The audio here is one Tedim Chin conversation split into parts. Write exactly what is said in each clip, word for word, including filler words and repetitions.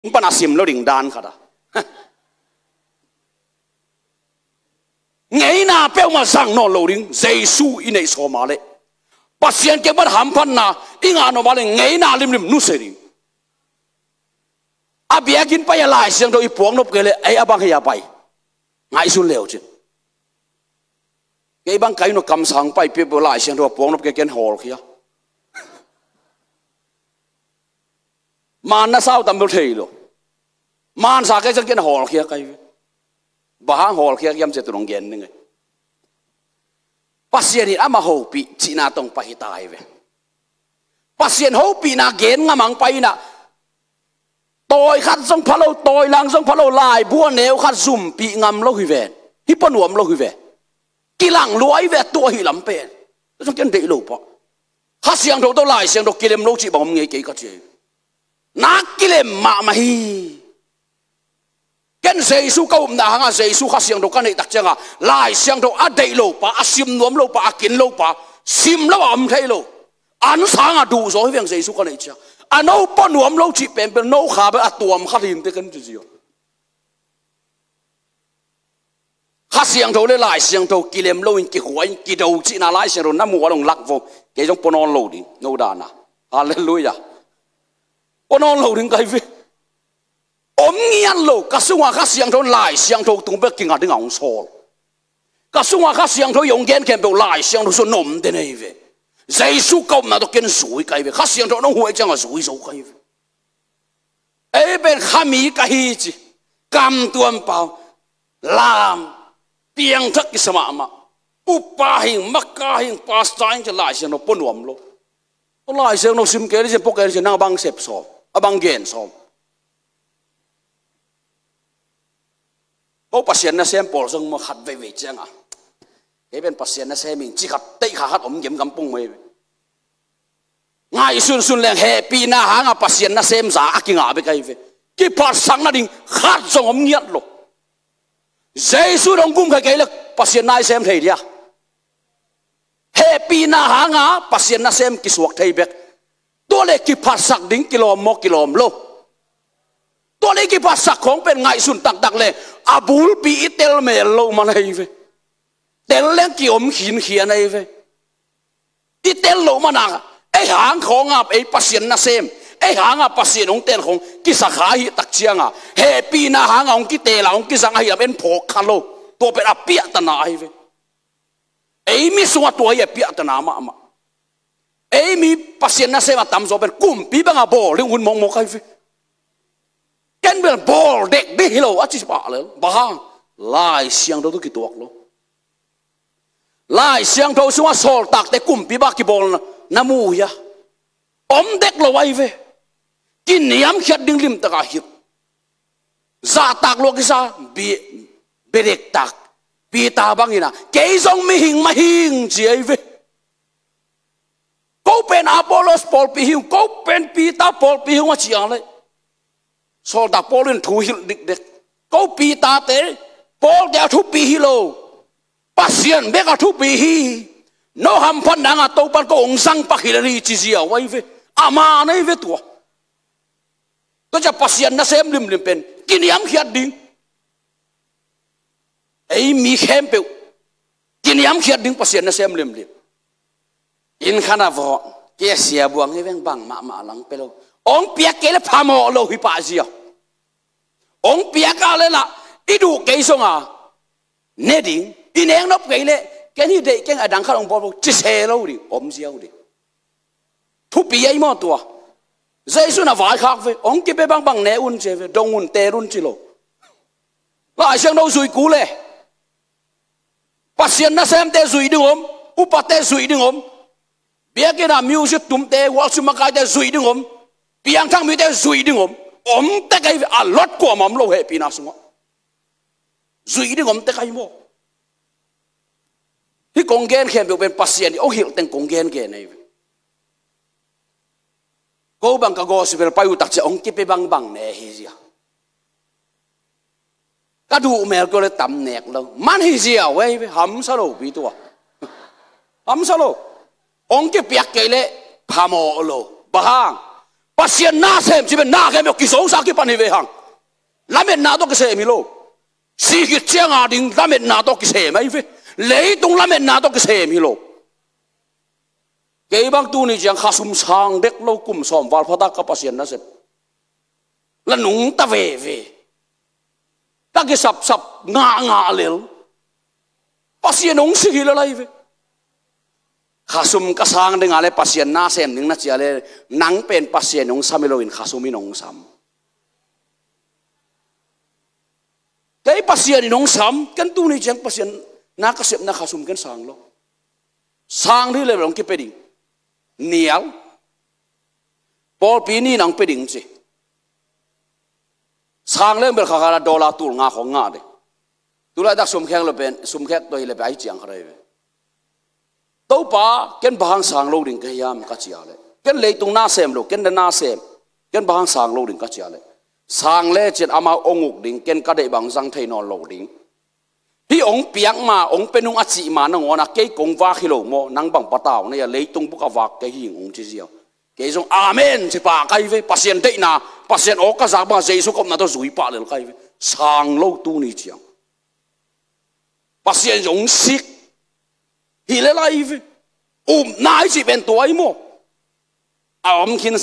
Hong pan a sim lo ding dan khat a. Ngeina peuhmah zang nawn lo ding, Jesu i neih sawm a leh. Pasian kiang pan hamphatna i ngah nop a leh ngeina limlim nusia ding. A biakinn pai a Lai Siangtho i puak nop kei leh, ei a bang hei a pai. Ngaihsun leu cin. Kei bang kai nop kamsang pai peuhpeuh Lai Siangtho a puak nop kei ken hawlkhia. Maan na sau tam bel thei lo. Maan sa kei ciang ken hawlkhia kai ve. Bang hang hawlkhia hiam cih tu nong gen ning ei. Pasian in amah hopih cihna tawh pai hi ta hi ve. Pasian hopihna gen ngam hang pai in ah, tawi khat zong pha lo, tawi lang zong pha lo, laibu a neu khat zumpih ngam lo hi ven. Hi pua nuam lo hi ve. Kilang lua hi ve, tua hi lam pen. Zong ken deih lo pah. Kha Siangtho tawh Lai Siangtho kilem lo cih bang om ngei kei ka ci hi. Nak kilem mahmah hi. Ken Jesu ka upna hanga Jesu Kha Siangtho ka neih tak cianga Lai Siangtho a deih lo pa, a sim nuam lo pa, a kin lo pa, sim lo a om thei lo. An sanga duh zaw hi veng Jesu ka neih ciang. A no pua nuam lo cih pen bel no kha bel a tuam kha lim te ken ci zia. Kha Siangtho le Lai Siangtho kilem lo in, kihua in, kido cihna Lai Siangtho na muh a long lak vo. Kei zong pua nawn lo ding, no dana. Halleluiah. Pua nawn lo ding kai ve. Om ngiat lo, ka sunga Kha Siangtho, Lai Siangtho tung bek kinga ding a hong sawl. Ka sunga Kha Siangtho i hong gen khempeuh Lai Siangtho sung na om den ahi ve. Jesu ka upna tawh ken zui kai ve. Kha Siangtho nong huai cianga zui zo kai ve. Ei pen khami ka hi ci. Kam tuam pau. Lam. Piangthak kisa mahmah. Upa hing, maka hing, pasta hing ci Lai Siangtho pua nuam lo. Lai Siangtho sim kei le cin pua kei le cin nang a bang sep sawm. A bang gen sawm. Ko Pasian nasem pawl zong maw khat veivei cianga. Kei pen Pasian nasem ing ci khat teih kha khat om gemgam pong mai. Ngaihsunsun leng hehpihna hanga Pasian nasem za a kingah bek ahi ve. Kiphatsakna ding khat zong om ngiat lo. Jesu dong gum kha kei le Pasian nasem thei dia. Hehpihna hanga Pasian nasem kisuak thei bek. Tua le kiphatsak ding kilawm maw kilawm lo. Tua le kiphatsak khawng pen ngaihsun taktak le a bulpi i tel mel lo man ahi ve. Tel leng kiom khinkhian ahi ve. I tel lo mana ei hang khawnga ei Pasian nasem, ei hanga Pasian hong tel khawng kisa kha hi tak cianga hehpihna hanga hong kitel a hong kizang ahi lam en phawk kha lo. Tua pen a piahtana ahi ve. Ei mi sunga tua hi a piahtana mahmah. Ei mi Pasian nasem a tamzaw pen kumpi banga bawl ding hun mawkmawk ahi ve. Ken bel bawl dek ding hi lo a ci pah lel. Bang hang? Lai Siangtho tawh kituak lo. Lai Siangtho sunga sawltakte kumpi bang kibawl na, na mu hia? Om dek lo ahi ve. Kiniamkhiat ding limtaka hilh. Zahtak lua kisa, bi-, bedektak. Peter bangin a, kei zong mihing mah hing ci ahi ve. Ko pen Apollos pawlpi hi ung, ko pen Peter pawlpi hi ung a ci a leh. Sawltak Paul in thu hilh dikdek. Ko Peter te, Paul te a thupi hi lo. Pasian bek a thupi hi. No hamphat nanga Topan ko hong zangpak hi le ni ci ziau ahi ve. Ama nei ve tua. Tua cia Pasian nasem limlim pen kiniamkhiat ding. Ei mi khempeuh kiniamkhiat ding Pasian nasem limlim. Inn khat a vawh, kei a sia buang hi veng bang mahmah lang pe lo. Hong piak kei le phamawh lo hi pah zia. Hong piak a le lah i duh kei zonga ne ding, i nek nop kei le ken hi deih keng a dang khat hong bawl lo ci se lo ding, om ziau ding. Thupi ei maw tua. Jesu na vaikhak ve, hong kipe bangbang ne un ci ve, dong un, tel un ci lo. Lai Siangtho zui kul e. Pasian nasemte zui ding om, upate zui ding om. Biakinn a music tumte, worship makaite zui ding om. Piangthak mite zui ding om. Om tek ei ve, a lot kuamah om lo hehpihna sungah. Zui ding om tek ei maw. Hih kong gen khempeuh pen Pasian in hong hilh teng kong gengen ei ve. Ko bang ka gospel pai uh tak ciah hong kipe bangbang ne hi zia. Ka duh mel ko le tam nek lo. Man hi ziau ei ve, hamsa lo pi tua. Hamsa lo. Hong kipiak kei le phamawh lo. Bang hang? Pasian na sem ci pen na khempeuh kizosa kipan hi ve hang. Lametna tawh kisem hi lo. Sih khit cianga ding lametna tawh kisem ahi ve. Leitung lametna tawh kisem hi lo. Kei bang tuni ciang khasum sang dek lo, kum sawm val phatak ka Pasian nasep la nungta veve. Ka kisapsap ngahngah lel. Pasian hong sih hi lel ahi ve. Khasum ka sang dinga le Pasian na sem ding na cih a le, nang pen Pasian hong sam hi loin khasum in hong sam. Kei Pasian in hong sam, ken tuni ciang Pasian na ka sepna khasum ken sang lo. Sang dih le bel hong kipia ding. Nial. Pawlpi ni nang pia ding ci. Sang leng bel kha kha la dollar tul nga khong ngah ding. Tulaitak sumkhek lo pen, sumkhek tawh hi le pen ai ciang kha rei ve. Topa, ken bang hang sang lo ding ka hiam ka ci a le, ken leitung na sem lo, ken na sem, ken bang hang sang lo ding ka ci a le, sang le cin amau hong uk ding, ken ka deih bang zang thei nawn lo ding. Hih hong piak ma, hong pia nung a cih ma nangawn a kei kong vak hi lo maw, nang bang patau na hia, leitung buk a vak kei hi ing hong ci ziau. Kei zong amen ci pah ka hi ve. Pasian deihna, Pasian aw ka zak bang a Jesu ka upna tawh zui pah lel ka hi ve. Sang lo tuni ciang. Pasian zong sik hi lel ahi ve. Upna i cih pen tua hi maw. A om khin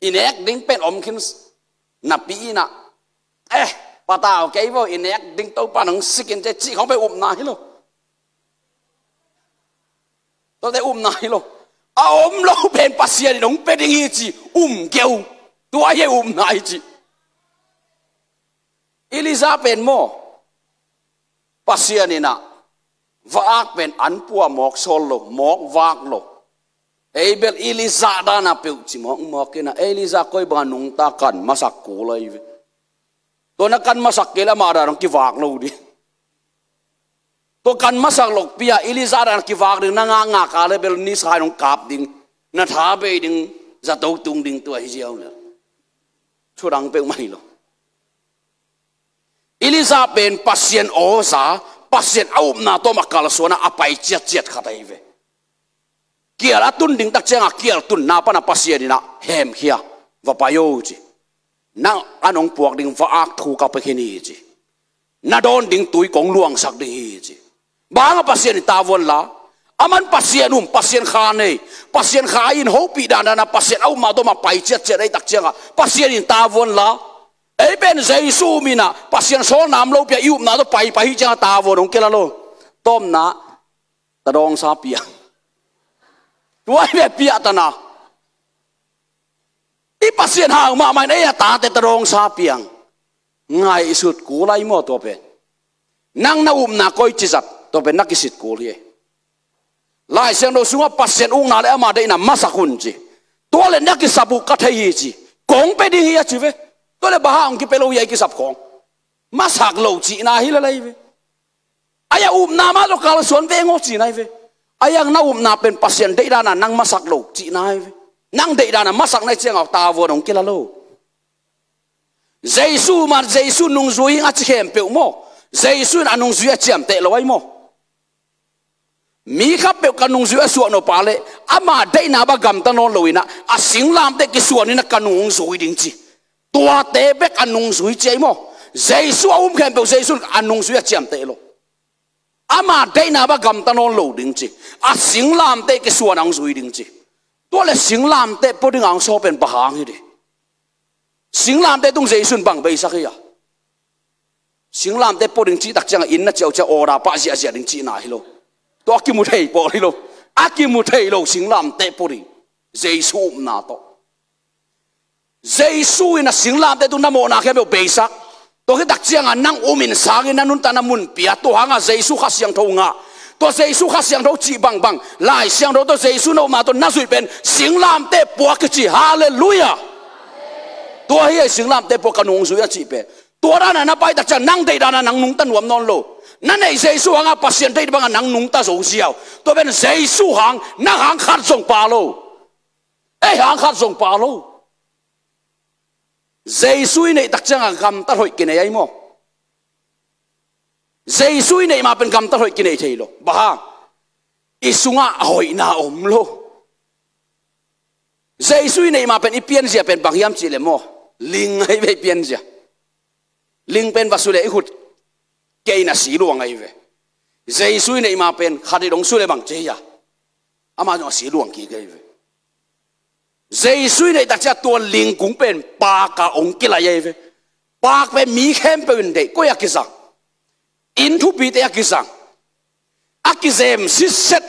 i nek ding pen om khin napi in ah, eh, patau kei vo, i nek ding Topa nong sik in ci, cih khong pen upna hi lo. Tuate upna hi lo. A om lo pen Pasian in hong pia ding hi ci, um keu. Tua hi a upna hi ci. Elijah pen maw, Pasian in ah va-ak pen an pua mawk sawl lo, mawk vak lo. Ei bel Elijah dan a peuh ci mawkmawk in ah, Elijah koi bang a nungta kan masak kul ahi ve. Tua na kan masak kei le amah dan hong kivak lo ding. Tua kan masak lo pi a Elijah dan a kivak ding, na ngakngak a le bel nisa in hong kap ding, na tha bei ding, zato tung ding, tua hi ziau le. Thu dang peuhmah hi lo. Elijah pen Pasian aw za, Pasian a upna tawh mah kalsuan a, a pai ciatciat khat ahi ve. Kial a tun ding tak ciangah kial tunna pana Pasian in ah hemkhia, va pai o ci. Nang an hong puak ding va-ak thu ka pia khin hi ci. Na dawn ding tui kong luangsak ding hi ci. Bang hang a Pasian in tavuan la, aman Pasian um, Pasian kha nei, Pasian kha in hopih dandan a Pasian a upna tawh mah pai ciatciat ahih tak ciangah Pasian in tavuan la, ei pen Jesu um in ah Pasian sawlna om lo pi a i upna tawh paipai hi ciangah tavuan hong kila lo. Tawpna, tadawngsa piang. Tua hi ve piahtana. I Pasian hau mahmah in ei a tate tadawngsa piang. Ngaihsut kul ahi maw tua pen. Nang na upna koici zat, tua pen na kisit kul hi. Lai Siangtho sungah Pasian ukna le ama deihna masak un ci. Tua le na kisap uh ka thei hi ci. Kong pia ding hi a ci ve. Tua le bang hang hong kipia lo hi a i kisap khong. Masak lo cihna hi lel ahi ve. Ai a upna mah tawh kalsuan veng aw cihna hi ve. Ai ang na upna pen Pasian deih dan a nang masak lo cihna hi ve. Nang deih dan a masak na hih ciangah tavuan hong kila lo. Jesu mah, Jesu nungzui ing a ci khempeuh maw, Jesu in a nungzui a ciamteh lo ahi maw. Mi khatpeuh ka nungzui a suah nop a leh ama deihna bang gamta nawn lo in ah, a singlamteh kisuan in ah ka nungzui ding ci. Tuate bek a nungzui ci ahi maw. Jesu a um khempeuh Jesu in a nungzui a ciamteh lo. Ama deihna bang gamta nawn lo ding ci. A singlamteh kisuan a hong zui ding ci. Tua le singlamteh pua ding a hong sawl pen bang hang hi ding. Singlamteh tung Jesu in bang beisak hi a. Singlamteh pua ding cih tak ciangah inn na ciauciau order pah ziahziah ding cihna hi lo. Tua a kimu thei pawl hi lo. A kimu thei lo singlamteh pua ding. Jesu upna tawh. Jesu in a singlamteh tung na mawhna khempeuh beisak. Tua khit tak ciangah nang um in sang in na nuntakna mun pia, tua hangah Jesu Kha Siangtho ngah. Tua Jesu Kha Siangtho cih bangbang, Lai Siangtho tawh Jesu na upna tawh na zuih pen singlamteh pua kici. Halleluiah. Tua hi a singlamteh pua ka nungzui a cih pen. Tua dan a na pai tak ciang nang deih dan a nang nungta nuam nawn lo. Na neih Jesu hangah Pasian deih bangah nang nungta zo ziau. Tua pen Jesu hang, nang hang khat zong pha lo. Ei hang khat zong pha lo. Jesu i neih tak ciangah gamtat hoih kinei ahi maw. Jesu i neih mah pen gamtat hoih kinei thei lo. Bang hang? I sungah a hoihna om lo. Jesu i neih mah pen i pianzia pen bang hiam cih leh maw, ling ahi ve i pianzia. Ling pen va su leh i khut keina si luang ahi ve. Jesu i neih mah pen khat i dong su leh bang ci hi a, amah zong a si luang kik ahi ve. Jesu i neih tak ciang tua ling kung pen paak a ong kilai ahi ve. Paak pen mi khempeuh in deih, koi a kizang? Inn thupite a kizang, a kizem sitset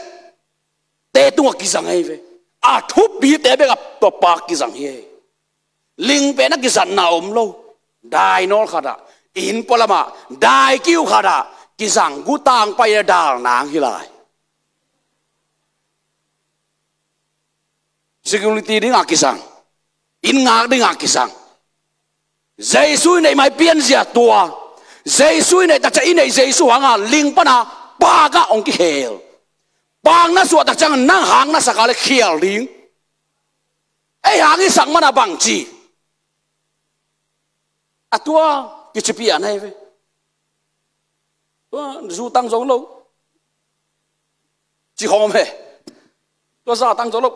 te tungah kizang ahi ve. A thupite bekah tua paak kizang hi. Ling pen a kizatna om lo. Dai nawl khatah, inn pualamah dai kiu khatah kizang, gutang pai a dal nang hi lai. Security dingah kizang, inn ngak dingah kizang. Jesu i neih mah i pianzia tua. Jesu i neih tak ciang i neih Jesu hangah ling pana paak ah ong kikhel. Paak na suah tak ciang nang hang na sak a leh khial ding. Ei hang i sak mana bang ci? A tua kici pian ahi ve. Tua zu tang zo lo ci khawm he. Tua za tang zo lo.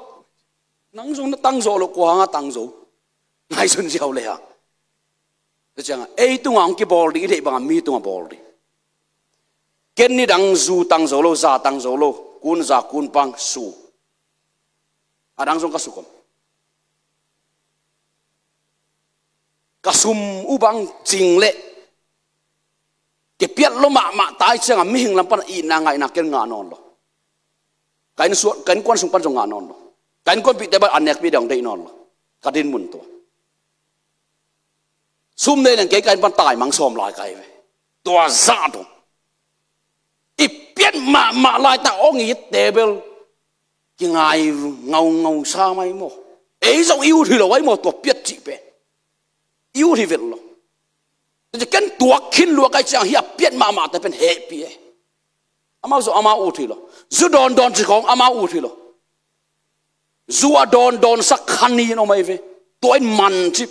Nang zong na tang zo lo, kua hanga tang zo? Ngaihsun ziau le hang. Tua ciangah ei tungah hong kibawl ding, i deih bangah mi tungah bawl ding. Ken nidang zu tang zo lo, za tang zo lo, kun za kun pang su. A dang zong ka suk om. Ka sum uh bang cing leh kipiat lo mahmah tai ciangah mihing lam pana itna ngaihna ken ngah nawn lo. Ka innsuan, ka innkuan sung pan zong ngah nawn lo. Ka innkuanpihte bang a nekpih dang deih nawn lo. Ka dinmun tua. Sum nei leng kei ka inn pan taimang sawm lai ka hi ve. Tua zah dong. I piat mahmah laitak hong itte bel kingai ngaungau sa mai maw? Ei zong i ut hi lo ai maw, tua piat cih pen i ut hi vet lo. Tua ci ken tuak khin lua kai ciang hi a piat mahmahte pen hehpih e. Amau zong amau ut hi lo. Zu dawndawn ci khawng amau ut hi lo. Zu a dawndawnsak khanin om ahi ve. Tua in man cip.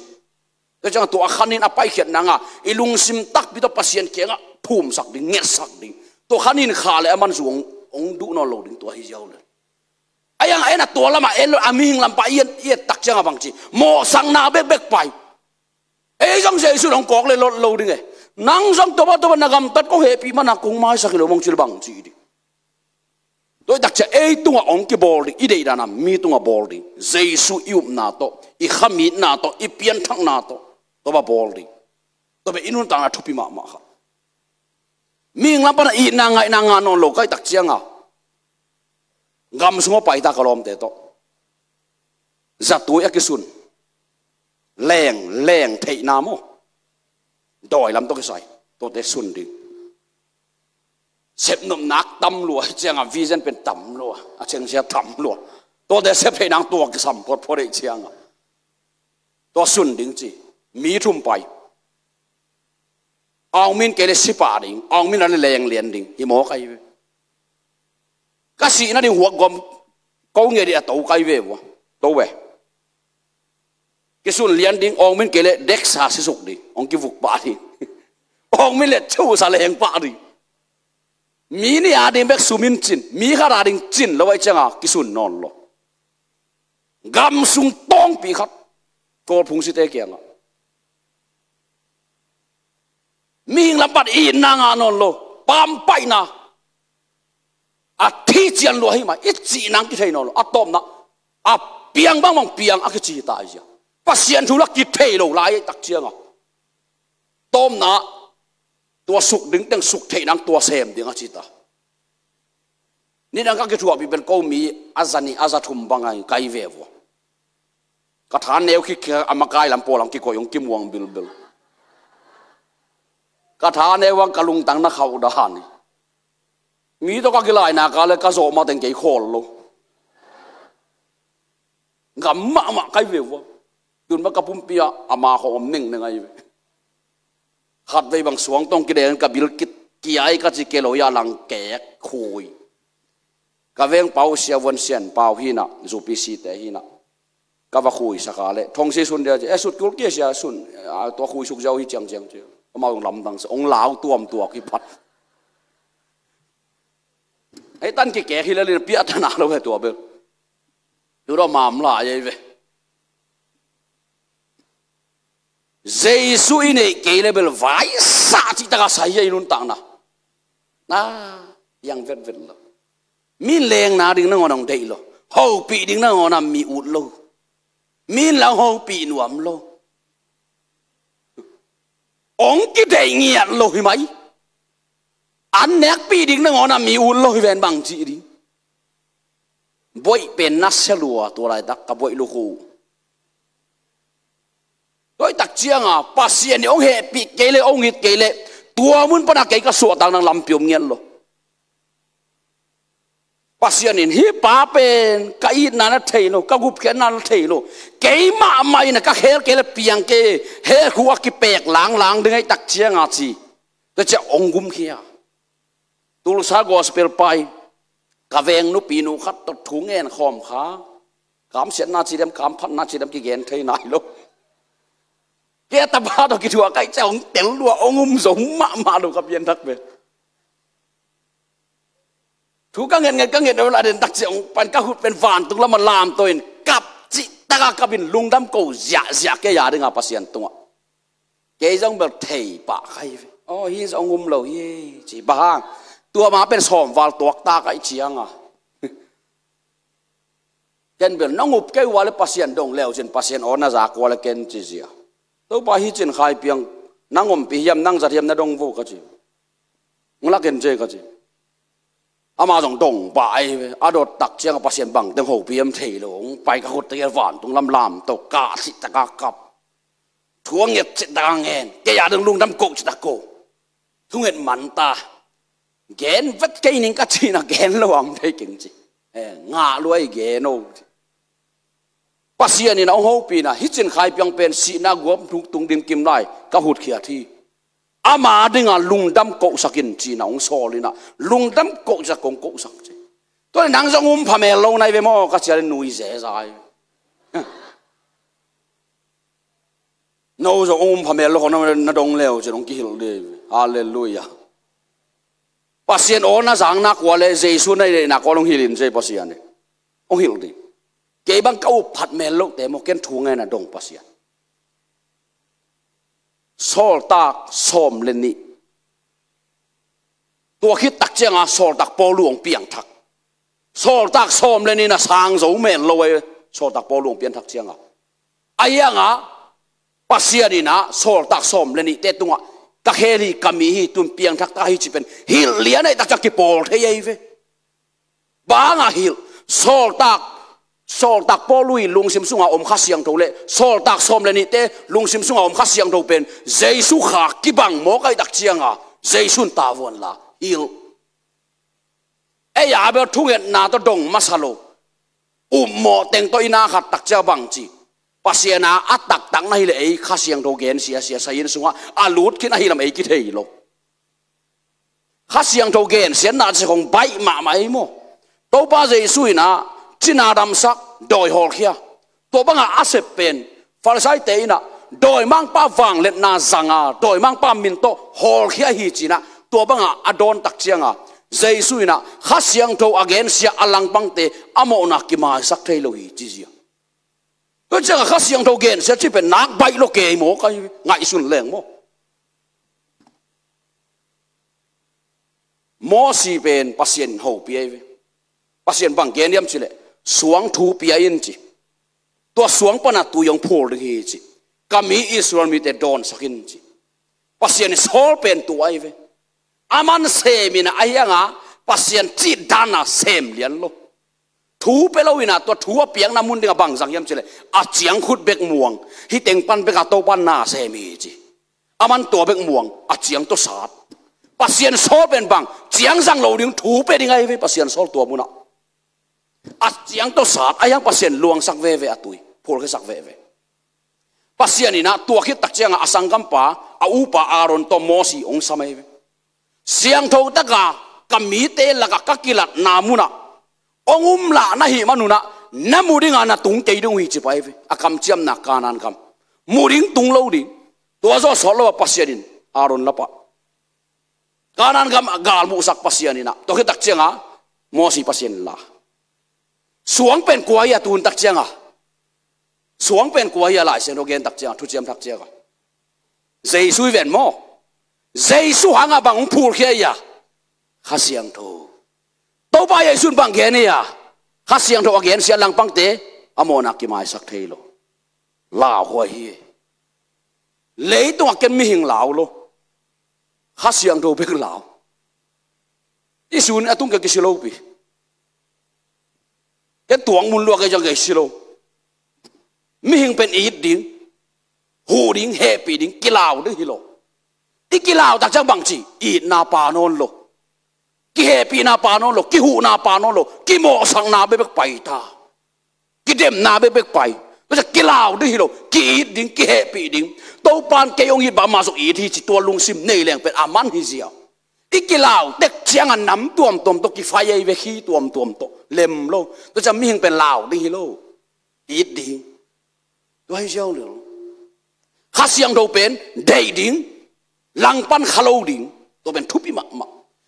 Tua ciang tua a khanin a paikhiat nanga i lungsim takpi tawh Pasian kiangah phumsak ding, ngetsak ding. Tua khanin kha le a man zu hong, hong duh nawn lo ding tua hi ziau le. A yang a en a tua lamah en lo a mihing lampa i et, i et tak ciangah bang ci? Mawhsakna bekbek pai. Ei zong Jesu in hong kawk le lot lo ding e. Nang zong toba toba na gamtat ko hehpih mana kong maisak hi lo mong cil bang ci ding. Tua i takcia ei tungah hong kibawl ding, i deihdanah mi tungah bawl ding. Jesu i upna tawh, i khamitna tawh, i pianthakna tawh, tua bang bawl ding. Tua bang i nuntakna thupi mahmah kha. Mihing lam pana itna ngaihna ngah nawn lo ka i takcianga gam sungah paita ka lawmte tawh zatui a kisun. Leng, leng theihna maw? Dawi lam tawh kisai. Tuate sun ding. Sepnopna tam lua, cianga vision pen tam lua, a chengsia tam lua. Tuate sep thei nang tua kisam photphot ei cianga. Tua sun ding ci. Mi thum pai. Aung min kei le sipah ding, aung min a le leng lian ding. Hi maw kai ve. Ka sihna ding huak gom ko nge dih a to kai ve vua. To ve. Kisun lian ding, awng min kei le deksa sisuk ding, awng kivuk pah ding. Awng min le chusa leng pah ding. Mi nih a ding bek sumin cin, mi khat a ding cin lo ai cianga kisun nawn lo. Gam sung tawngpi khat. Kawlphung site kiangah. Mihing lampat itna ngah nawn lo. Pampaihna. A thi cian lua hi mah, i cih nang kithei nawn lo. A tawpna a piang bangbang piang a kici ta ai zia. Pasian thu la kithei lo lai tak cianga. Tawpna tua suk ding teng suk theih nang tua sem ding a ci ta. Nidang ka kithuahpih pen ko mi a za nih a za thum bang a kai ve vua. Ka tha neu khit khit a makai lam pawl ang kikoih hong kimuang bilbil. Ka tha neu ang ka lungtang na khauh dan hi. Mi tawh ka kilaina ka le ka zawh mateng kei khawl lo. Gam mahmah kai ve vua. Tun ma ka pumpi ah ama khawng om nengneng ai ve. Khatvei bang suang tawng kideng ka bil kit kiai ka ci ke lo ya lang kek khui. Ka veng pau sia vuan sian pau hina zupi site hina. Ka va khuisak a le thong si sun dia ci, e sut kul kia sia sun, a tua khuisuk ziau hi ciangciang ci. Amau ong lamdang sa ong lau tuam tuak hi phat. Ei tan kikek hi le lin piah tana lo he tua bel. Yu dawh mam lai ei ve. Jesu i neih kei le bel vaisah cihtak a sa hi a i nuntakna. Na, hiang vetvet lo. Mi lengna ding nangawn hong deih lo. Hopih ding nangawn a mi ut lo. Mi in la hopih nuam lo. Hong kideih ngiat lo hi mai. An nekpih ding nangawn a mi ut lo hi ven bang cih ding. Boih pen na sia lua tua laitak ka boih lukhu. Tua i tak cianga Pasian in hong hehpih kei le hong it kei le tua mun pana kei ka suahtak nang lampi om ngiat lo. Pasian in hih pa pen ka itna na thei lo, ka gupkhiatna na thei lo. Keimah mah in a ka khel kei le piang kei, heh khu a kipek langlang ding a i tak cianga ci. Tua ciah hong gumkhia. Tulsa gospel pai ka veng nupinu khat tawh thu ngen khawm kha. Kamsiatna cidam, kamphatna cidam kigen thei nai lo. Kei a tapa tawh kithuah kai ciah hong tel lua, hong um zo mahmah lo ka pianthak ve. Thu ka nget nget ka nget lo la den tak ciah hong pan ka hut pen vantung lama lamto in kap cihtak a kap in lungdam ko ziahziah kei a dinga Pasian tungah. Kei zong bel thei pah kai ve. Aw, hi zong um lo hi ci bang hang. Tua ma pen sawm val tuak ta kai cianga. Ken bel nong up kei ua le Pasian dong leu cin Pasian aw na zak ua le ken ci zia. Topa hi cin Khai Piang nang ompih hiam nang zat hiam na dong vo ka ci. Ng la ken ce ka ci. Ama zong dong pah ai ve. A dot tak cianga Pasian bang teng hopih hiam thei lo. Ng pai ka hut tak vantung lam lamto ka cihtak a kap. Thu a nget cihtak a ngen. Kei a dong lungdam ko cihtak ko. Thunget man ta. Gen vet kei ning ka cihna gen lo ang thei keng ci. Eh, ngah luai gen o. Pasian in a hong hopihna hi cin Khai Piang pen sihna guam thuk tung dim kim lai ka hutkhiat hi. Ama dinga lungdam kohsak in cihna hong sawl ina lungdam kohsak kong kohsak ci. Tua le nang zong um phamel lo nai ve maw ka cia le nui zezai. No zong hong um phamel lo khong na dong leu cin hong kihilh dih. Halleluiah. Pasian aw na zang nak ua le Jesu na i deih nak ua hong hilh in zei Pasian e. Hong hilh dih. Kei bang ka up phat mel lote maw ken thu ngen a dong Pasian. Sawltak sawm le nih. Tua khit tak cianga sawltak Paulu hong piangthak. Sawltak sawm le nih na sang zo mel lo e sawltak Paulu hong pianthak cianga. A hianga Pasian ina sawltak sawm le nihte tungah ka khel hi ka mi hi tun piangthak ta hi ci pen hilh lian ahi tak ciang kipawl thei ahi ve. Banga hilh sawltak sawltak Paulu i lungsim sunga om Kha Siangtho le sawltak sawm le nihte lungsim sunga om Kha Siangtho pen Jesu kha kibang mawk ahi tak cianga Jesu in tavuan la hilh. Ei a bel thungetna tawh dong masa lo. Upmawh teng tawh ina khat tak cia bang ci. Pasian a a taktak na hileh ei Kha Siangtho gen siasia sayin sungah a lut khin ahi lam ei kithei lo. Kha Siangtho gensiatna ci khong baih mahmah ei maw? Topa Jesu ina cina damsak dawi hawlkhia. Tua banga a sep pen Farisaite ina dawimangpa vangliatna zanga dawimangpa min tawh hawlkhia hi cina tua banga a dawntak cianga Jesu ina Kha Siangtho a gensia a langpangte a mawhna kimaisak thei lo hi cizia. Tua cianga Kha Siangtho gensia ci pen nak baih lo kei maw ka ngaihsun leng maw? Mosi pen Pasian in hopih ahi ve. Pasian bang gen hiam cileh suang thu pia in ci. Tua suang pana tui hong phul ding hi ci. Ka mi Israel mite dawnsak in ci. Pasian in Saul pen tua ahi ve. Aman sem ina ahi anga Pasian cih dana sem lian lo. Thu pe lo ina tua thu a piakna mun dinga bang zang hiam cileh a ciang khut bek muang. Hi teng pan beka Topa na sem hi ci. Aman tua bek muang a ciang tawh sat. Pasian Saul pen bang ciang zang lo ding thu pe ding ahi ve Pasian Saul tua munah. A ciang tawh sat a hiang Pasian luangsak veve a tui phulkhiasak veve. Pasian ina tua khit tak cianga a sanggampa a upa Aaron tawh Mosi hong sam ahi ve. Siangtho taka ka mite laka ka kilatna munah hong umlah na hih manunah na mu dinga na tung kei ding uh hi ci pai ve. A kamciamna Kanaan gam mu ding tung lo ding. Tua zawh sawt lo a Pasian in Aaron lapah Kanaan gam a galmuhsak Pasian inah tua khit tak cianga Mosi Pasian in la. Suang pen kua hi a tun tak cianga. Suang pen kua hi a Lai Siangtho gen tak cianga thuciam thak cianga. Jesu i ven maw? Jesu hangah bang hong phulkhia hi a? Kha Siangtho. Topa Jesu in bang gen hi a? Kha Siangtho a gen sia, langpangte a mawhna kimaisak thei lo. Lauhuai hi. Leitungah ken mihing lau lo. Kha Siangtho bek lau. I sun a tung kei kisi lo pi. Ken tuang mun lua kei ciang kei si lo. Mihing pen it ding, huh ding, hehpih ding, kilau ding hi lo. I kilau tak ciang bang ci, itna pha nawn lo. Kihehpihna pha nawn lo, kihuhna pha nawn lo, kimawhsakna bekbek pai ta. Kidemna bekbek pai. Tua ciang kilau ding hi lo, ki-it ding, kihehpih ding. Topa'n kei hong it bang amah zong it hi ci, tua lungsim nei leng pen a man hi ziau. I kilau tek ciang a nam tuamtuam tawh kifai ei ve, khi tuamtuam tawh lem lo. Tua ciang mihing pen lau ding hi lo. It ding. Tua hi ziau lo. Kha Siangtho pen deih ding, langpan kha lo ding. Tua pen thupi mahmah.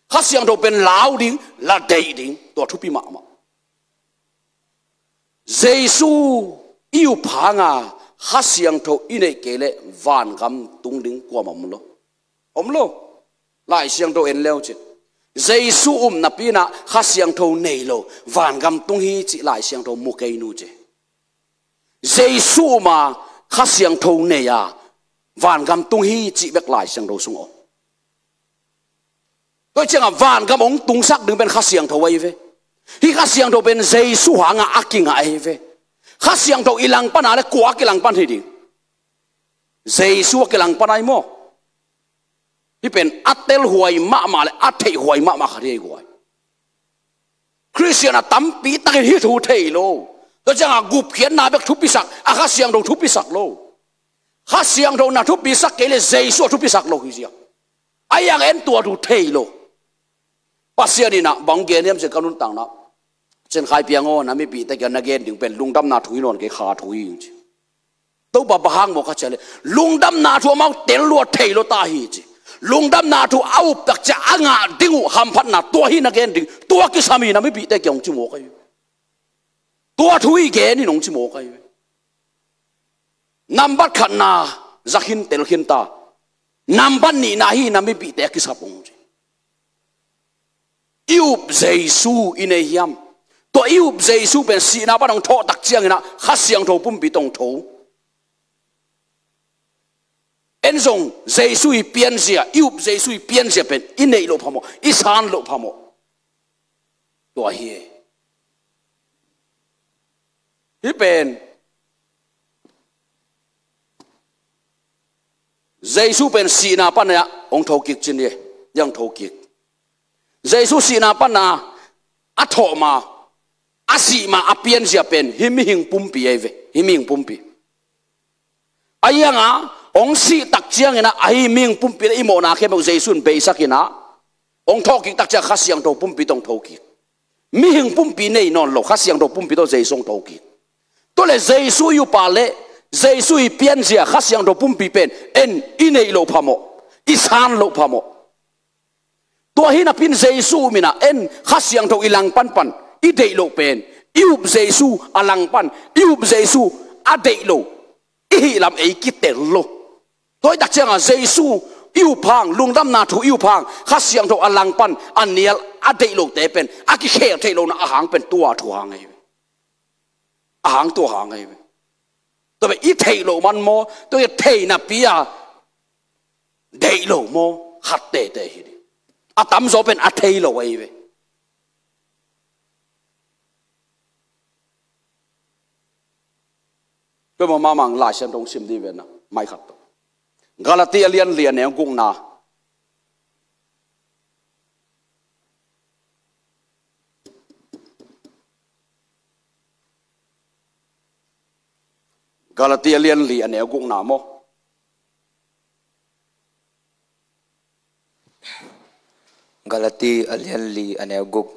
Kha Siangtho pen lau ding, la deih ding. Tua thupi mahmah. Jesu i up hanga Kha Siangtho i neih kei leh vangam tung ding kuamah om lo. Om lo. Lai Siangtho en leu cin. Jesu um napi-in ah Kha Siangtho nei lo vangam tung hi cih Lai Siangtho mu kei nu ci. Jesu um a Kha Siangtho nei a vangam tung hi cih bek Lai Siangtho sung om. Tua ciangah vangam hong tungsak ding pen Kha Siangtho ahi ve. Hih Kha Siangtho pen Jesu hangah a kingah ahi ve. Kha Siangtho i langpan a leh kua a kilangpan hi ding? Jesu a kilangpan ahi maw? Hih pen a telhuai mahmah leh a theihhuai mahmah khat hi guai. Khristian a tampi takin hih thu thei lo. Tua ciangah gupkhiatna bek thupisak, a Kha Siangtho thupisak lo. Kha Siangtho na thupisak kei leh Jesu a thupisak lo hi ziau. Ahi hang en tua thu thei lo. Pasian in ah bang gen hiam cih ka nuntakna. Cin Khai Piang aw, na mipihte kiang na gen ding pen lungdamna thu hi nawn kei, kha thu hi ci. Topa bang hang maw ka cih leh lungdamna thu amau tel lua thei lo ta hi ci. Lungdamna thu a up tak ciang a ngah ding uh hamphatna tua hi na gen ding. Tua kisam hi na mipihte kiang hong ci mawk ahi. Tua thu hi gen in hong ci mawk ahi. Nambat khatna za khin tel khin ta. Nambat nihna hi na mipihte a kisap hong ci. I up Jesu i nei hiam? Tua i up Jesu pen sihna pan hong thawh tak ciangin ah Kha Siangtho pumpi tawh hong tho. En zong Jesu i pianzia, i up Jesu i pianzia pen i neih loh phamawh, i san loh phamawh. Tua hi. Hih pen Jesu pen sihna pan ah hong thokik cin hi. Hong thokik. Jesu sihna pan a thawh ma, a sih ma a pianzia pen hih mihing pumpi ahi ve. Hih mihing pumpi. Ahi hang a hong sih tak ciangin ah ahi mihing pumpi le i mawhna khempeuh Jesu in beisak in ah hong thawhkik tak ciang Kha Siangtho pumpi tawh hong thokik. Mihing pumpi nei nawn lo, Kha Siangtho pumpi tawh Jesu hong thokik. Tua leh Jesu i upa le Jesu i pianzia Kha Siangtho pumpi pen en i neih loh phamawh, i san loh phamawh. Tua hi napi-in Jesu um in ah en Kha Siangtho i langpan pan i deih loh pen, i up Jesu a langpan, i up Jesu a deih loh i hih lam ei kitel lo. Tua hi tak ciangah Jesu i up hang, lungdamna thu i up hang, Kha Siangtho a langpan a nial a deih lohte pen a kikhel theih lohna a hang pen tua thu hang ahi ve. A hang tua hang ahi ve. Tua pen i theih loh man maw, tua i theih napi a deih lo maw, khat tete hi ding. A tamzaw pen a thei lo ahi ve. Tua maw, mahmah Lai Siangtho hong sim dih ve na, mai khat tawh. Galati a lian li a neu gukna. Galati a lian li a neu gukna maw? Galati a lian li a neu guk.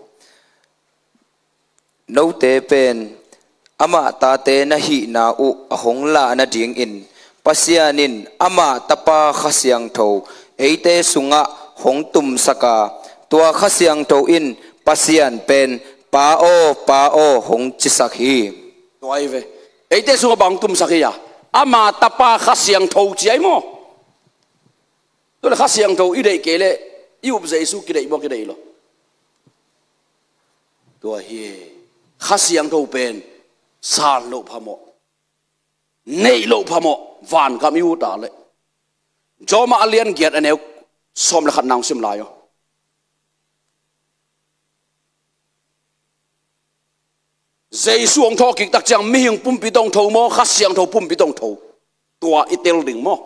Note pen amah tate na hihna uh a hong lah nadingin Pasian in amah Tapa Kha Siangtho eite sungah hong tumsak a, tua Kha Siangtho in Pasian pen, "Pa aw, Pa aw," hong cisak hi. Tua ahi ve. Eite sungah bang hong tumsak hi a? Ama Tapa Kha Siangtho ci ahi maw? Kha Siangtho i deih kei leh i up Jesu kideih maw, kideih lo? Tua hi. Kha Siangtho pen san loh phamawh, neih loh phamawh, vangam i ut a leh. Rom a lian giat a neu sawm le khatna hong sim lai aw. Jesu hong thawhkik tak ciang mihing pumpi tawh hong tho maw, Kha Siangtho pumpi tawh hong tho? Tua i tel ding maw?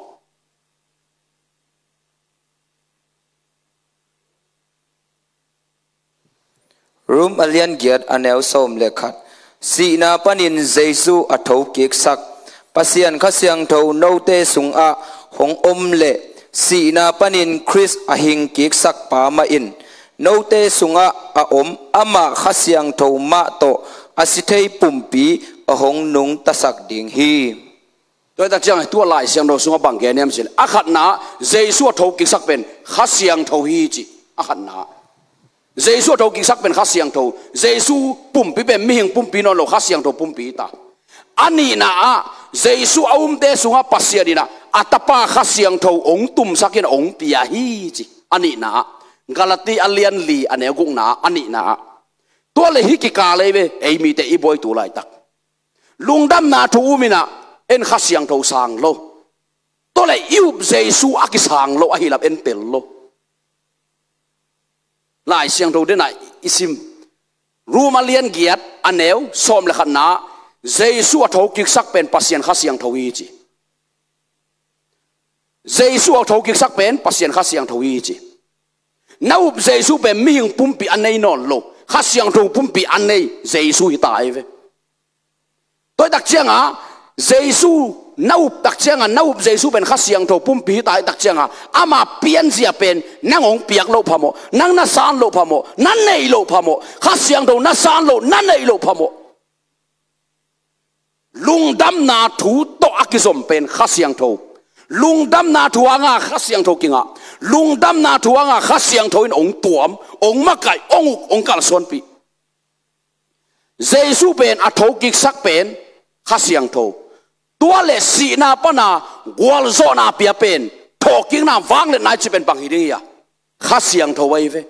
Rom a lian giat a neu sawm le khat. Sihna panin Jesu a thokiksak Pasian Kha Siangtho note sungah hong om leh, sihna panin Khrist a hingkiksak pa mah in note sungah a om amah Kha Siangtho mah tawh a si thei pumpi a hong nungtasak ding hi. Tua hi tak ciang, tua Lai Siangtho sungah bang gen hiam cih leh, a khatna, Jesu a thokiksak pen Kha Siangtho hi ci. A khatna, Jesu a thokiksak pen Kha Siangtho. Jesu pumpi pen mihing pumpi nawn lo, Kha Siangtho pumpi hi ta. A nihna ah, Jesu a umte sungah Pasian in ah a Tapa Kha Siangtho hong tumsak in hong pia hi ci. A nihna ah, Galati a lian li a neu gukna ah, a nihna ah. Tua leh hih kikal ei ve, ei mite i buai tu laitak. Lungdamna thu um in ah, en Kha Siangtho sang lo. Tua leh i up Jesu a kisang lo, ahi lam en tel lo. Lai Siangtho den ah i sim. Rom a lian giat a neu sawm le khatna ah, Jesu a thokiksak pen Pasian Kha Siangtho hi ci. Jesu a thokiksak pen Pasian Kha Siangtho hi ci. Na up Jesu pen mihing pumpi a nei nawn lo, Kha Siangtho pumpi a nei Jesu hi ta ei ve. Tua hi tak ciangah, Jesu na up tak ciangah, na up Jesu pen Kha Siangtho pumpi hi ta hi tak ciangah, ama pianzia pen nang hong piak loh phamawh, nang na san loh phamawh, na neih loh phamawh, Kha Siangtho na san loh, na neih loh phamawh. Lungdamna thu tawh a kizom pen Kha Siangtho. Lungdamna thu hanga Kha Siangtho kingah. Lungdamna thu hanga Kha Siangtho in hong tuam, hong makaih, hong uk, hong kalsuanpih. Jesu pen a thokiksak pen Kha Siangtho. Tua leh sihna pana gualzawhna pia pen, thawhkikna, vangliatna i cih pen bang hi ding hi a? Kha Siangtho ahi ve.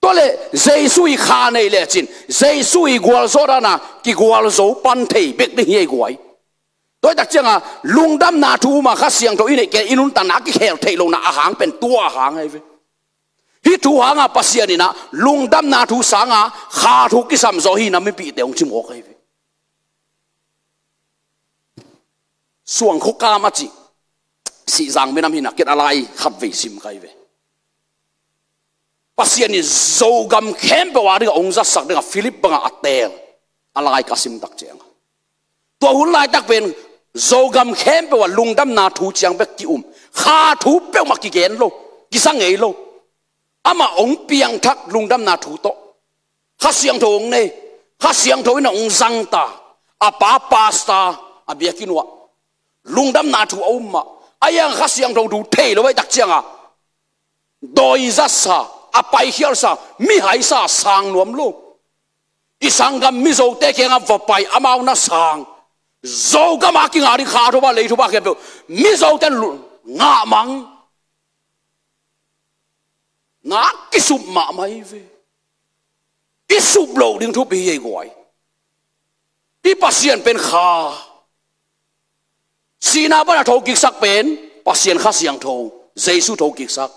Tua leh Jesu i kha nei lecin, Jesu i gualzawh dana kigualzo pan thei bek ding hi ei guai. Tua hi tak cianga lungdamna thu uma Kha Siangtho i neih kei i nuntakna a kikhel theih lohna a hang pen tua a hang ahi ve. Hih thu hanga Pasian in ah lungdamna thu sanga kha thu kisam zaw hi na mipihte hong ci mawk ahi ve. Suangkhuakam a cih Sihzang minam hi na, ken a lai khatvei sim ka hi ve. Pasian in Zogam khempeuh a dingah hong zatsak dingah Philip bangah a teel a lai ka sim tak ciangah, tua hun laitak pen Zogam khempeuh ah lungdamna thu ciang bek ki-um. Kha thu peuhmah kigen lo, kisa ngei lo. Amah hong piangthak lungdamna thu tawh. Kha Siangtho hong nei. Kha Siangtho in hong zang ta. A pa pastor, a biakinn uah. Lungdamna thu a um mah. A hiang Kha Siangtho thu thei lo ahih tak cianga, dawi zatsa, a paikhialsa, mihaisa sang nuam lo. I sanggam Mizote kiangah va pai, amau na sang. Zogam a kinga ding kha thupha, lei thupha khempeuh Mizote lu-, ngah mang. Na kisup mahmah hi ve. I sup loh ding thupi hi ei guai. I Pasian pen kha. Sihna pana thokiksak pen Pasian Kha Siangtho, Jesu thokiksak.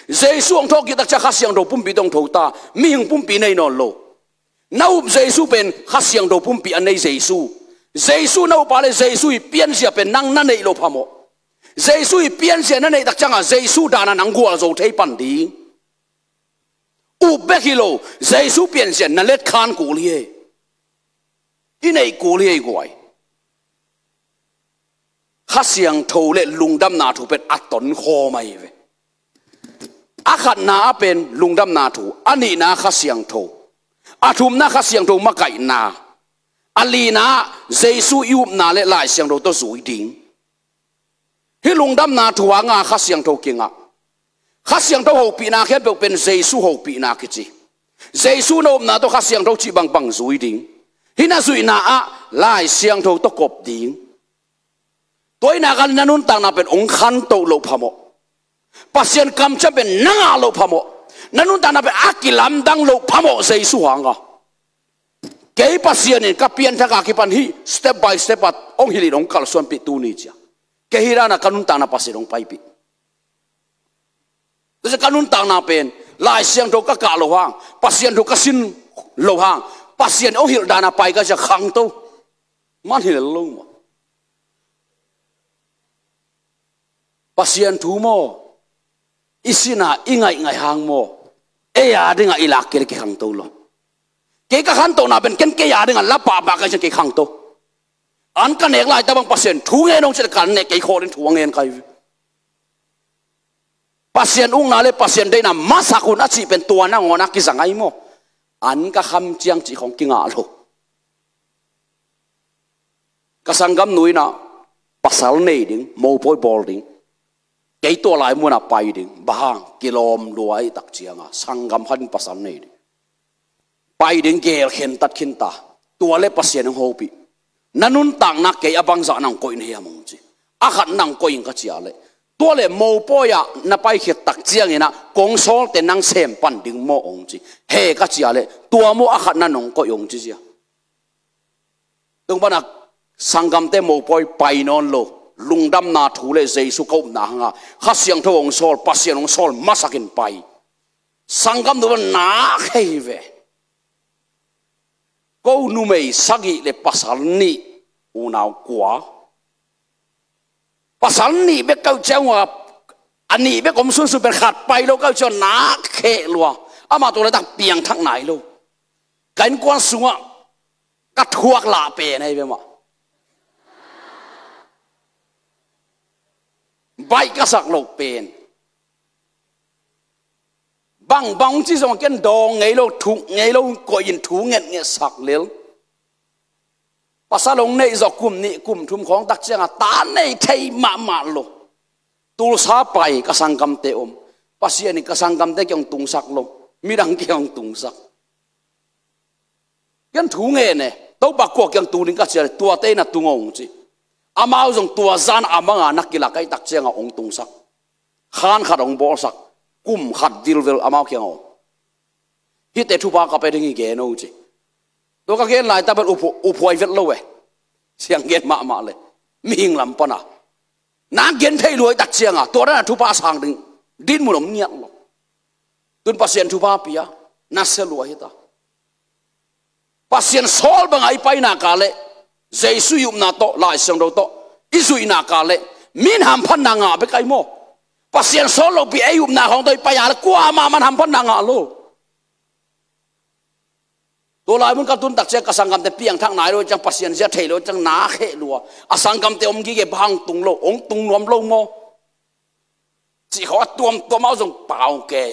Jesu hong thokik tak ciang Kha Siangtho pumpi tawh hong tho ta, mihing pumpi nei nawn lo. Na up Jesu pen Kha Siangtho pumpi a nei Jesu. Jesu na up a leh Jesu i pianzia pen nang na neih loh phamawh. Jesu i pianzia na neih tak cianga Jesu dana nang gualzo thei pan ding. Up bek hi lo, Jesu pianzia na let khan kul hi ei. I neih kul hi ei guai. Kha Siangtho le lungdamna thu pen a tonkhawm ahi ve. A khatna ah pen lungdamna thu, a nihna Kha Siangtho, a thumna Kha Siangtho makaihna, a lina Jesu i upna le Lai Siangtho tawh zui ding. Hih lungdamna thu hanga Kha Siangtho kingah. Kha Siangtho hopihna khempeuh pen Jesu hopihna kici. Jesu na upna tawh Kha Siangtho cih bangbang zui ding. Hih na zuihna ah Lai Siangtho tawh kop ding. Tua ahih nak leh na nuntakna pen hong khantoh loh phamawh. Pasian kamciam pen na ngah loh phamawh, na nuntakna pen a kilamdang loh phamawh Jesu hanga. Kei Pasian in ka pianthak a kipan hih step by step a hong hilh in hong kalsuanpih tuni cia. Kei hih dana ka nuntakna Pasian hong paipih. Tua ciang ka nuntakna pen Lai Siangtho ka kah loh hang, Pasian thu ka sin loh hang, Pasian hong hilh dana pai ka cia khangto. Man hilh lo maw? Pasian thu maw, i sina i ngaihngaih hang maw, ei a dinga i lak kei le kikhangto lo. Kei ka khantohna pen ken kei a dinga la pahpah ka cia kei khangto. An ka nek lai tabang Pasian thu ngen hong cih le kan nek kei khawl in thu a ngen kai ve. Pasian ukna le Pasian deihna masak hun a cih pen tua nangawn a kizang ahi maw? An ka kham ciang cih khawng kingah lo. Ka sanggamnu inah pasal nei ding, mopawi bawl ding. Kei tua lai munah pai ding, bang hang kilawm lua ahih tak cianga sanggam khat in pasal nei ding. Pai ding gel khentat khinta. Tua le Pasian hong hopih. Na nuntakna kei a bangzah nang koih na hiam hong ci. A khat nang koih in ka cia le. Tua le mopawi ah na paikhiat tak cianginah kong sawlte nang sem pan ding maw hong ci. He ka cia le. Tua maw a khat na nong koih hong ci cia. Tung pana sanggamte mopawi pai nawn lo. Lungdamna thu le Jesu ka upna hanga Kha Siangtho hong sawl, Pasian hong sawl masakin pai. Sanggamnu nak hei ve. Ko numei sagih le pasal nih, unau kua. Pasal nih bek ka uh ciang ua, a nih bek om sunsun pen khat pai lo ka uh ciang nak kheh lua. Amah tua laitak piangthak nai lo. Ka innkuan sungah ka thuak lah pen ahi ve mah. Baih ka sak loh pen. Bangbang ci zong ken dawng ngei lo, thuk ngei lo, koih in thu ngetnget sak lel. Pasal hong neih zawh kum nih kum thum khawng tak cianga ta nei thei mahmah lo. Tulsa pai ka sanggamte om. Pasian in ka sanggamte kiang hong tungsak lo. Midang kiang hong tungsak. Kian thu ngen e, Topa kua kiang tung ding ka cia le, tuate in a tung hong ci. Amau zong tua zan a manga na kilak ahih tak cianga hong tungsak. Khan khat hong bawlsak, kum khat dilvel amau kiang hong. Hihte thupha ka pe ding hi gen o ci. Tua ka gen lai tabel uphu-, uphuai vet lo e. Siang gen mahmah le. Mihing lam pana. Na gen thei luai tak cianga, tua dana thupha sang ding. Din mun om ngiat lo. Tun Pasian thupha pia, na sia lua hita. Pasian sawl banga i paina ka le, Jesu i upna tawh, Lai Siangtho tawh, i zuihna ka le, min hamphatna ngah bek ai maw. Pasian sawl lopi ei upna khawng tawh i paina le, kuamah man hamphatna ngah lo. Tua lai mun ka tun tak ciang ka sanggamte piangthak nai lo ciang Pasian zia thei lo ciang na kheh lua. A sanggamte om gige bang tung lo, ong tung nuam lo maw. Cih khawng a tuamtuam ah zong pau ke.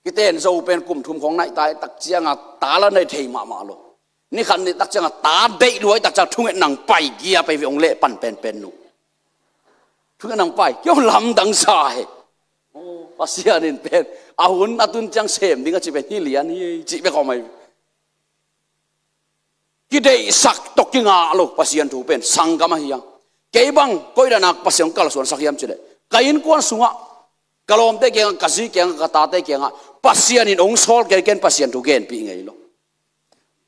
Kiten zo pen kum thum khawng naih tai tak cianga ta la nei thei mahmah lo. Ni khat ni tak cianga ta deih luai tak ciang thunget nang pai gia pai ve ong leh pan penpen nu. Thunget nang pai kiau lamdang sa he. Oh, Pasian in pen a hun a tun ciang sem ding a ci pen hi lian hi ci bek aw mai. Kideihsak tawh kingah lo Pasian thu pen sanggam ahi a. Kei bang koidanak Pasian kalsuansak hiam cileh ka innkuan sungah ka lawmte kiangah, ka zi kiangah, ka tate kiangah Pasian in ong sawl kei ken Pasian thu genpih ngei lo.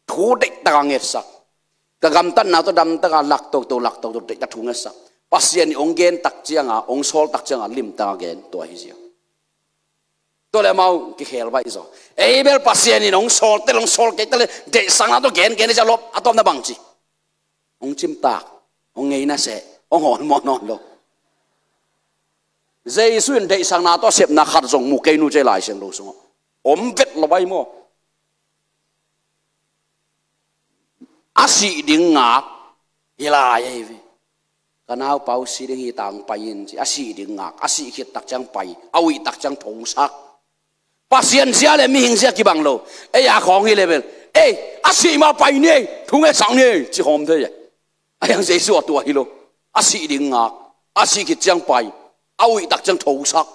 Thu deihtakah ngetsak. Ka gamtatna tawh damtakah laktoto laktoto deihtak thu ngetsak. Pasian in ong gen tak cianga, ong sawl tak cianga limtakah gen tua hi zia. Tua le amau kikhel baih zaw. Ei bel Pasian in ong sawl tel, ong sawl kei tel le deihsakna tawh gen gen le zia lawp a tawpna bang ci. Ong cimtak, ong ngeina seh, ong hawl mawh nawn lo. Jesu in deihsakna tawh sepna khat zong mu kei nu cei Lai Siangtho sungah om vet lo bai maw. A sih ding ngak hi lai ahi ve. Ka naupa uh sih ding hi tang pai in ci, a sih ding ngak, a sih khit tak ciang pai, a uih tak ciang thosak. Pasian zia le mihing zia kibang lo. Ei a khawng hi level. Ei, a sih ma pai ni ei, thungetsak ni ei ci khawm thei e. A hiang Jesu a tua hi lo. A sih ding ngak, a sih khit ciang pai, a uih tak ciang thosak.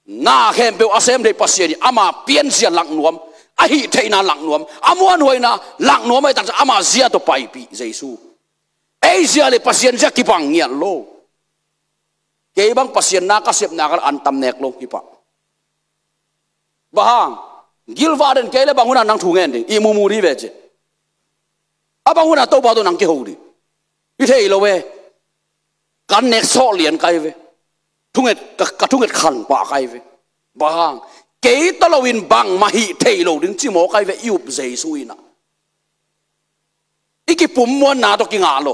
Na khempeuh a sem thei Pasian in ama pianzia laknuam, a hih theihna laknuam, a muanhuaina laknuam ahi tak ciang ama zia tawh paipih Jesu. Ei zia le Pasian zia kibang ngiat lo. Kei bang Pasian na ka sepna ka an tam nek lo hi pah. Bang hang, gilvah den kei le bang hun a nang thu ngen ding, i mumu dih ve ci. A bang hun a Topa tawh nang kiho ding, i thei lo ve. Kan nek sawh lian kai ve. Thunget, ka, ka thunget khan pah kai ve. Bang hang, kei tawh lo in bangmah hih thei lo ding ci maw kai ve, i up Jesu in ah. I kipummuanna tawh kingah lo.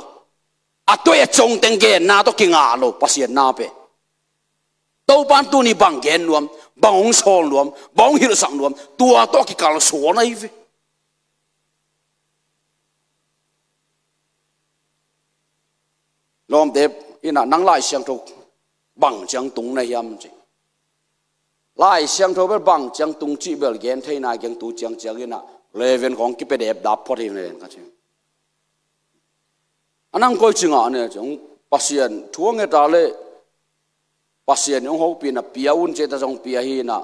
A tuai a congteng genna tawh kingah lo, Pasian na pen. Topan tuni bang gen nuam, bang hong sawl nuam, bang hong hilhsak nuam, tua tawh kikalsuan ahi ve. Lawmte in ah, nang Lai Siangtho bang ciang tung na hiam ci. Lai Siangtho bel bang ciang tung cih bel gen thei nai keng, tu ciangciang in ah leven khawng kipia dep dap phot hi ven ka ci. A nang koi ci ngah ne ci, Pasian thu a nget a le Pasian in hong hopih in ah pia un ci ta zong pia hi in ah,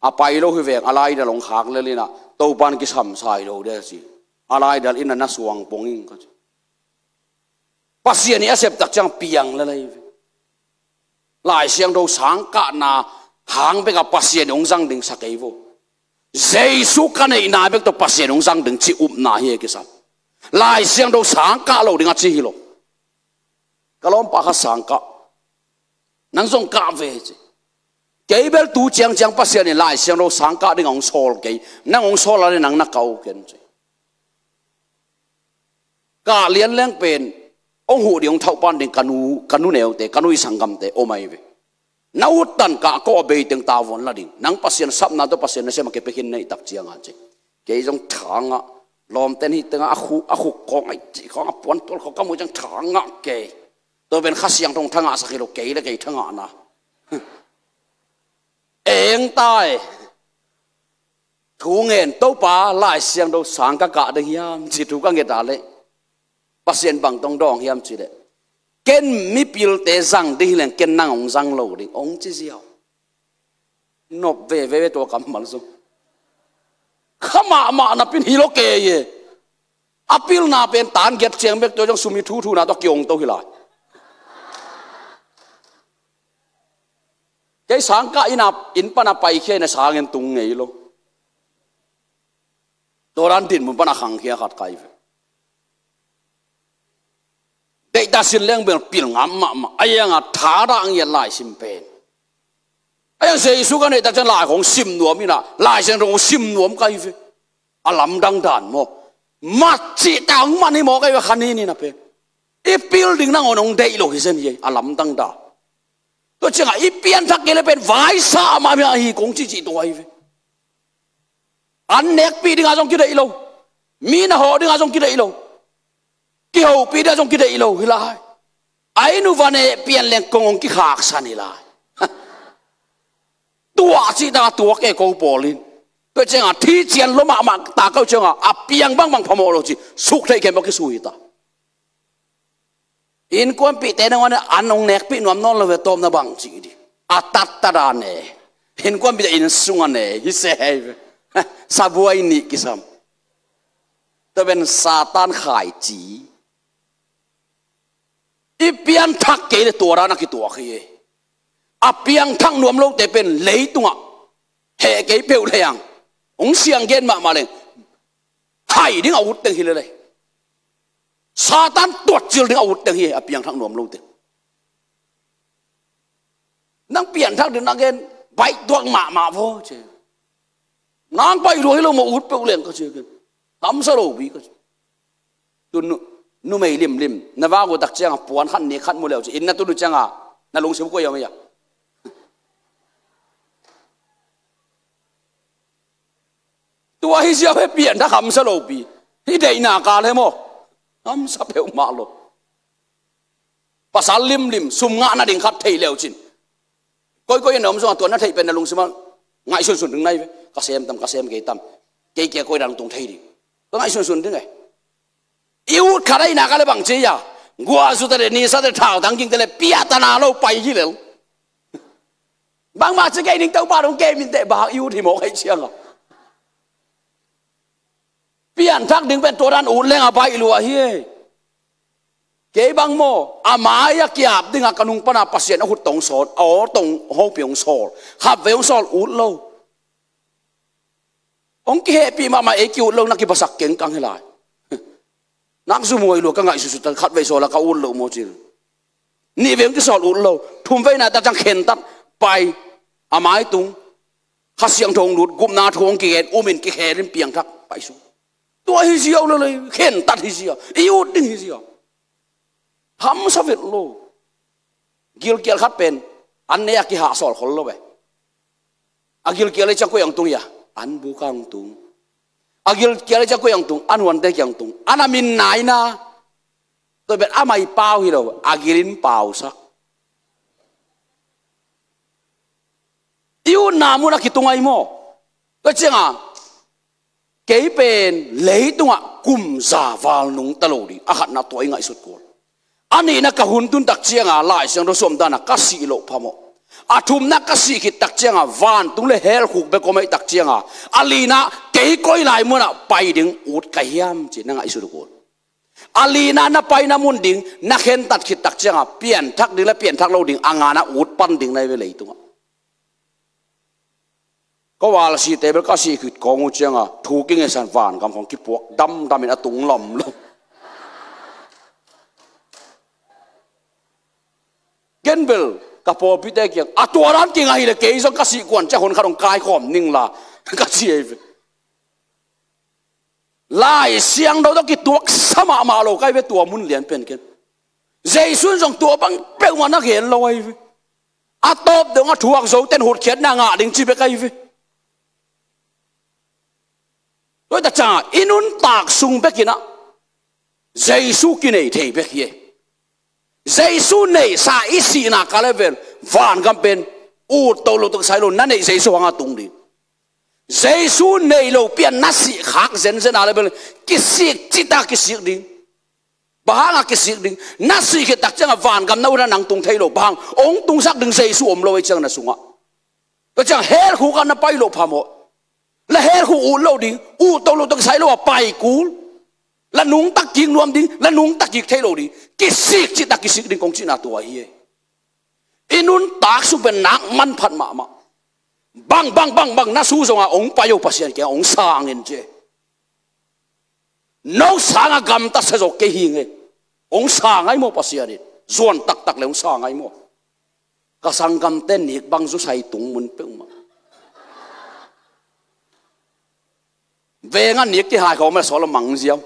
a pai lo hi veng, a laidal hong khak lel in ah, Topan kisam sai lo de ci. A laidal in ah na suang pong ing ka ci. Pasian i a sep tak ciang piang lel ahi ve. Lai Siangtho sangkahna hang bek a Pasian hong zang ding sa kei vo. Jesu ka neihna bek tawh Pasian hong zang ding ci upna hi e kisam. Lai Siangtho sangkah lo ding a ci hi lo. Ka lawmpa kha sangkah. Nang zong kah ve ci. Kei bel tu ciangciang Pasian in Lai Siangtho sangkah ding a hong sawl kei. Nang hong sawl a le nang na kah uh ken ci. Kah lian leng pen hong huh ding, hong thauh pan ding ka nu, ka nu neute, ka nu i sanggamte om ahi ve. Na uttan kah kawh a bei teng tavuan la ding. Nang Pasian sapna tawh Pasian nasem a kipia khin na hih tak ciang a ci. Kei zong thangah, lawmten hih tengah a khuk, a khuk khawng, ai cih khawng, a puantual khawng ka muh ciang thangah kei. Tua pen Kha Siangtho hong thangahsak hi lo, kei le kei thangahna. Eng tai. Thu ngen, Topa, Lai Siangtho sang ka kah ding hiam ci thu ka nget a leh, Pasian bang tawh hong dawng hiam cih leh, ken mipilte zang ding hi leng ken nang hong zang lo ding, hong ci ziau. Nop veve ve tua kammal zong. Kha mahmah napi in hi lo kei e. A pilna pen tan giat ciang bek tua zong sum i thuthu na tawh kihong to hi lai. Kei sangkah inn a, inn pan a paikhia in a sang in tung ngei lo. Tua dan dinmun pan a khangkhia khat kai ve. Deihtak sin leng bel pil ngam mahmah. A iang a thadah ngiat laisim pen. A iang Jesu ka neihtak ciang lai khawng sim nuam in a, Lai Siangtho khawng sim nuam kai ve. A lamdang dan maw. Mat cihtak hong man hi maw kai ve kha ni ni na pen. I pil ding nangawn hong deih lo hi zen hi, a lamdang dan. Tua ciangah i pianthak kei le pen vaisa mahmah hi kong cihcih tua hi ve. An nekpih dingah zong kideih lo. Mi na hawh dingah zong kideih lo. Kihopih dingah zong kideih lo hi lai. A inn uh va neh pian leng kong hong kikhaksan hi lai. Tuah cihtakah tuak e ko pawl in. Tua ciangah thi cian lua mahmah ta ko ciangah a piang bangbang phamawh lo ci. Suk theih khempeuh kisui hi ta. Innkuanpihte nangawn an hong nekpih nuam nawn lo ve, tawpna bang cih dih. A tattadan e. Innkuanpihte inn sungah ne hi se hi ve. Sabuai nih kisam. Tua pen Satan khaici. I pianthak kei le tua dan a kituak hi e. A piangthak nuam lote pen leitungah heh kei peuh lehang, hong siang gen mahmah leng, hai ding a ut teng hi lele. Satan tuatcil ding a ut teng hi, a piangthak nuam lote. Nang pianthak ding na gen, baih tuak mahmah vaw ci. Nang baih lua hi lo maw, ut peuh leng ka ci ken. Hamsa lo pi ka ci. Tu nu, numei limlim na vak uh tak ciangah puan khat nih khat mu leu ci, inn na tun uh ciangah na lungsim koi a mei a. Tua hi ziau he pianthak hamsa lo pi. Hi deihna kal he maw. Hamsa peuhmah lo. Pasal limlim sum ngah nading khat thei leu cin, koikoi in na om zongah tua na theih pen na lungsimah ngaihsunsun ding nai ve. Ka sem tam, ka sem kei tam, kei kia koi dan tung thei ding. Tua ngaihsunsun ding e. I ut khat ahi nak a le bang ci a, guahzute le, nisate le, thautang kingte le, piahtana lo pai hi lel. Bangmah ci kei ning, Topa dong kei minteh bang i ut hi mawk ahi ciangah. Pianthak ding pen tua dan ut leng a baih lua hi e. Kei bang maw, a mai-ah ki-ap dingah ka nung pana Pasian a khut tawh hong sawl, a aw tawh hong hopih hong sawl, khatvei hong sawl ut lo. Hong kihehpih mahmah, ei ki-ut lo na kibasak kengkang hi lai. Nak zumhuai lua, ka ngaihsutsut a, khatvei sawl a ka ut loh maw cil. Nihvei hong kisawl ut lo, thumveina tak ciang khentat pai, a mai tung. Kha Siangtho hong lut, gupna thu hong kigen, um in kikhel in piangthak pai sung. Tua hi ziau lel ei, khentat hi ziau, i ut ding hi ziau. Hamsa vet lo. Gilkial khat pen an ne-a kihahsawl khol lo ve. A gilkial ei ciang koi hong tung hia? An buk ah hong tung. A gilkial ei ciang koi hong tung? An huante kiang tung. An a min naina. Tua pen amah i pau hi lo, a gil in pausak. I utna munah kitung ahi maw? Tua ciangah kei pen leitungah kum za val nungta lo ding, a khatna tua i ngaihsut kul. A nihna ka hun tun tak ciangah Lai Siangtho suamdanah ka sih loh phamawh. A thumna ka sih khit tak ciangah vantung le hell khuk bek om ahih tak ciangah, a lina kei koi lai munah pai ding ut ka hiam ci na ngaihsut uh kul. A lina na paina mun ding, na khentat khit tak ciangah pianthak ding le pianthak lo ding, a ngana ut pan ding na hi ve leitungah. Ka val sihte bel ka sih khit kawng uh ciangah thu kingesan vangam khawng kipuak damdamin a tung lam lo. Ken bel ka pawlpite kiang a tua dan kinga hileh kei zong ka sih kuan ciang hun khat hong kaikhawm ning la ka ci ahi ve. Lai Siangtho tawh kituaksa mahmah lo ka hi ve tua mun lian pen ken. Jesu in zong tua bang peuhmah na gen lo ahi ve. A tawp dong a thuak zoten hutkhiatna ngah ding ci bek ahi ve. Tua hi tak ciangah i nuntak sung bekinah Jesu kinei thei bek hi e. Jesu neihsa i sihna ka level vangam pen ut to lo tawh kisai lo, na neih Jesu hanga tung ding. Jesu nei lo pian na sih khak zenzen a level kisik cita kisik ding. Bang hanga kisik ding? Na sih khit tak ciangah vangam na utna nang tung thei lo. Bang hang? Hong tungsak ding Jesu om lo ei ciang na sungah. Tua ciang hell khukah na pai loh phamawh. La hell khuk ut lo ding, ut to lo tawh kisai lo a pai kul. La nungta kik nuam ding, la nungta kik thei lo ding. Kisik cita kisik ding kong cihna tua hi e. I nuntak sung pen nak manphat mahmah. Bang bang bang bang na su zongah hong pai o, Pasian kiang hong sang in ci e. No sangah gamta sia zo kei hi ngei. Hong sang ahi maw Pasian in? Zuan taktak le hong sang ahi maw? Ka sanggamte nik bang zusai tung mun peuhmah. Vengah nik kihai khawm a sawla mang ziau.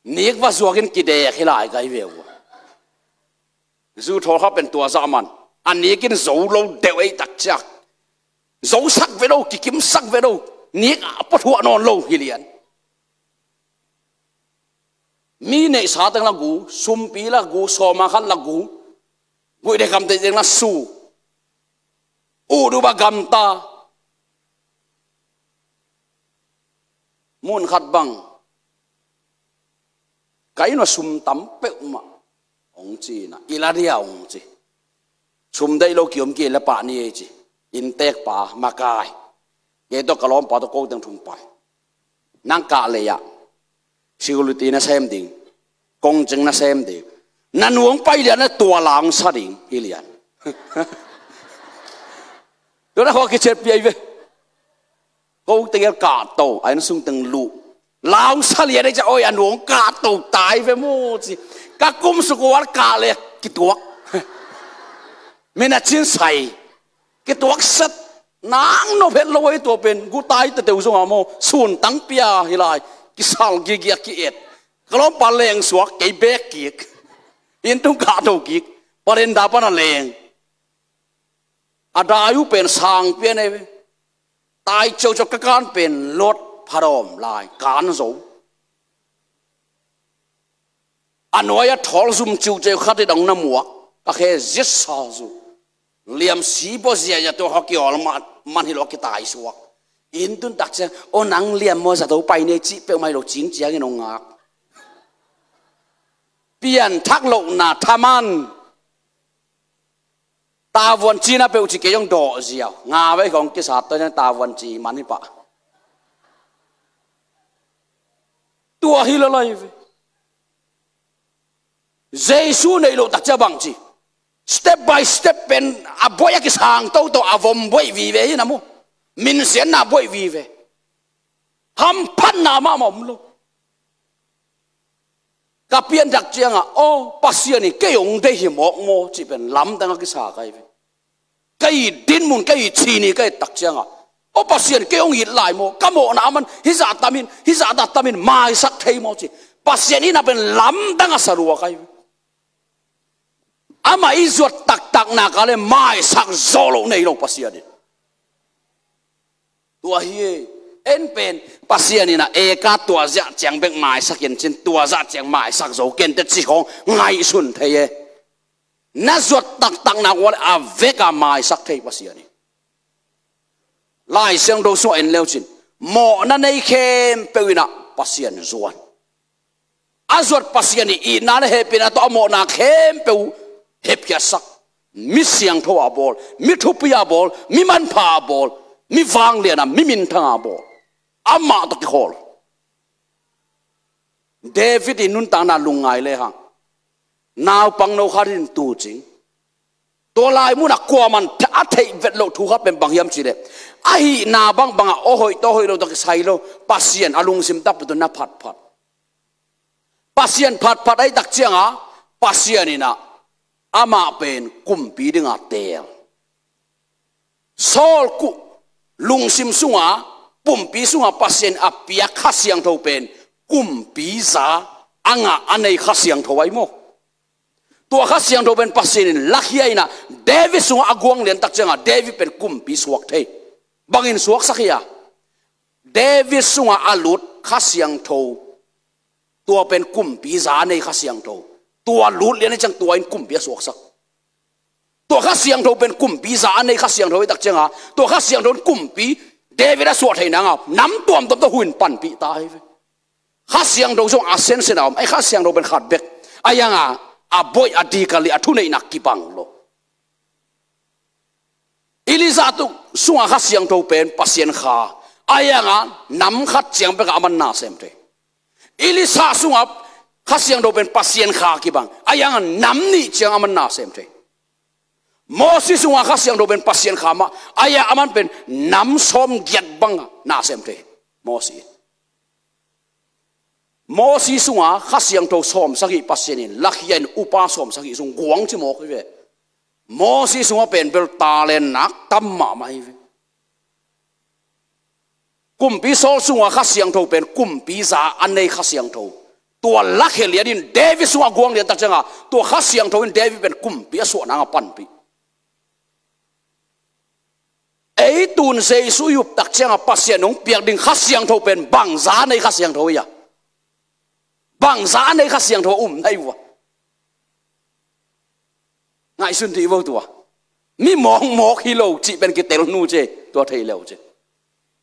Nik va zuakin kidek hi lai kai ve uh. Zu thawl kha pen tua zah man a nikin zo lo deuh ei tak ciak. Zosak ve lo, kikimsak ve lo, nik a pawthuah nawn lo hi lian. Mi neihsa teng la gu, sumpi la gu, sawma khat la gu, guih de kamte teng la su. Uduba gamta. Mun khat bang ka inn ah sum tam peuhmah hong ci na, i la dia hong ci. Sum deih lo kiom kei la pah ni ei ci. Inntek pa makai. Kei tawh ka lawmpa tawh ko teng thum pai. Nang kah lei ah security na sem ding, kongceng na sem ding. Na nuang pai lian na tua la hong sa ding hi lian. Tua na khawh kiciat piai ve. Ko tegel kahto a inn sung teng luh. La hong sa lian ei cia, oi, a nuang kahto tai ve maw ci. Ka kum suk ual kah le kituak. Min a cin sai. Kituak set. Nang nop het lo ei tua pen. Gutai teteu zong a maw. Sun tang pia hi lai. Kisal gigia ki-et. Ka lawmpa leng suak kei bek kik. Inn tung kahto kik. Parenda pana leng. A dai uh pen sang pian ei ve. Tai ciauciau ka kan pen lot phadawm lai kan zo. A nuai a thawl zum ciuciau khat i dang na muak. Ka khe ziat sa zu. Liam si baw ziaia tua hawh kiawl man hi lo a kitai suak. Inn tun tak ciang, o nang liam maw zato pai nei cih peuhmah hi lo cing ciangin hong ngak. Pianthak lohna thaman. Tavuan cina peuh ci kei hong dawh ziau. Nga vei kong kisat tua ciang tavuan ci man hi pah. Tua hi lo lai ve. Jesu nei loh takciang bang ci? Step by step pen a buai a kisang toto, a vom buai vive hi na mu. Minsiatna buai vive. Hamphatna mahmah om lo. Ka pianthak ciangah, aw, Pasian in kei hong deih hi mawk maw cih pen lamdang a kisa ka hi ve. Kei dinmun, kei cini, kei takciangah, aw, Pasian kei hong it lai maw, ka mawhna a man hizah tamin, hizah tamin maisak thei maw ci. Pasian itna pen lamdang a sa lua ka hi ve. Amah i zuat taktakna ka le maisak zo lo nei lo Pasian in. Tua hi e. En pen Pasian in a eka tua ziah ciang bek maisak in cin, tua ziah ciang maisak zo ken te ci khong ngaihsun thei e. Na zuat taktakna kua le a vek a maisak thei Pasian in. Lai Siangtho sungah en leu cin, mawhna nei khempeuh in a Pasian zuan. A zuat Pasian in itna le hehpihna tawh a mawhna khempeuh hepkhiatsak. Mi siangtho a bawl, mi thupi a bawl, mi manpha a bawl, mi vanglian a, mi minthang a bawl. Amah tawh kikhawl. David in nuntakna lungngai lehang, naupangno khat in tu cing. Tua lai munah kuaman a theih vet loh thu khat pen bang hiam cih leh, a hihna bangbangah aw hoih tawh hoih lo tawh kisai lo, Pasian a lungsim takpi tawh na phatphat. Pasian phatphat ahih takciangah Pasian in a amah pen kumpi dingah teel. Saul kuh lungsim sungah, pumpi sungah Pasian a piak Kha Siangtho pen kumpi za a ngah a nei Kha Siangtho ahi maw? Tua Kha Siangtho pen Pasian in lakhia in a David sungah a guang lian takciangah David pen kumpi suak thei. Bangin suaksak hi a? David sungah a lut Kha Siangtho. Tua pen kumpi za a nei Kha Siangtho. Tua lut lian ahih ciang tua in kumpi a suaksak. Tua Kha Siangtho pen kumpi za a nei Kha Siangtho ahih takciangah, tua Kha Siangtho in kumpi David a suah theih nangah nam tuamtuam tawh hun panpih ta hi ve. Kha Siangtho zong a sensen a om, ei, Kha Siangtho pen khat bek. A ianga a boih, a dik a liah, a thuneihna kibang lo. Elijah tu sungah Kha Siangtho pen Pasian Kha. A ianga nam khat ciang bek a man na sem thei. Elisha sungah Kha Siangtho pen Pasian Kha kibang. A ianga nam nih ciang a man na sem thei. Moses sungah Kha Siangtho pen Pasian Kha mah. A ianga a man pen nam sawmgiat bang na sem thei. Moses. Moses sungah Kha Siangtho sawmsagih Pasian in lakhia in, upa sawmsagih sung guang ci mawk hi ve. Moses sungah pen bel talent nak tam mahmah hi ve. Kumpi Saul sungah Kha Siangtho pen kumpi za a nei Kha Siangtho. Tua lakhia lian in David sungah guang lian takciangah tua Kha Siangtho in David pen kumpi a suah nangah panpih. Ei tun Jesu i up takciangah Pasian hong piak ding Kha Siangtho pen bangza a nei Kha Siangtho hi a? Bangza a nei Kha Siangtho a um na hi uh a? Ngaihsun dih vo tua. Mi mawkmawk hi lo cih pen kitel nu ci, tua thei leu ci.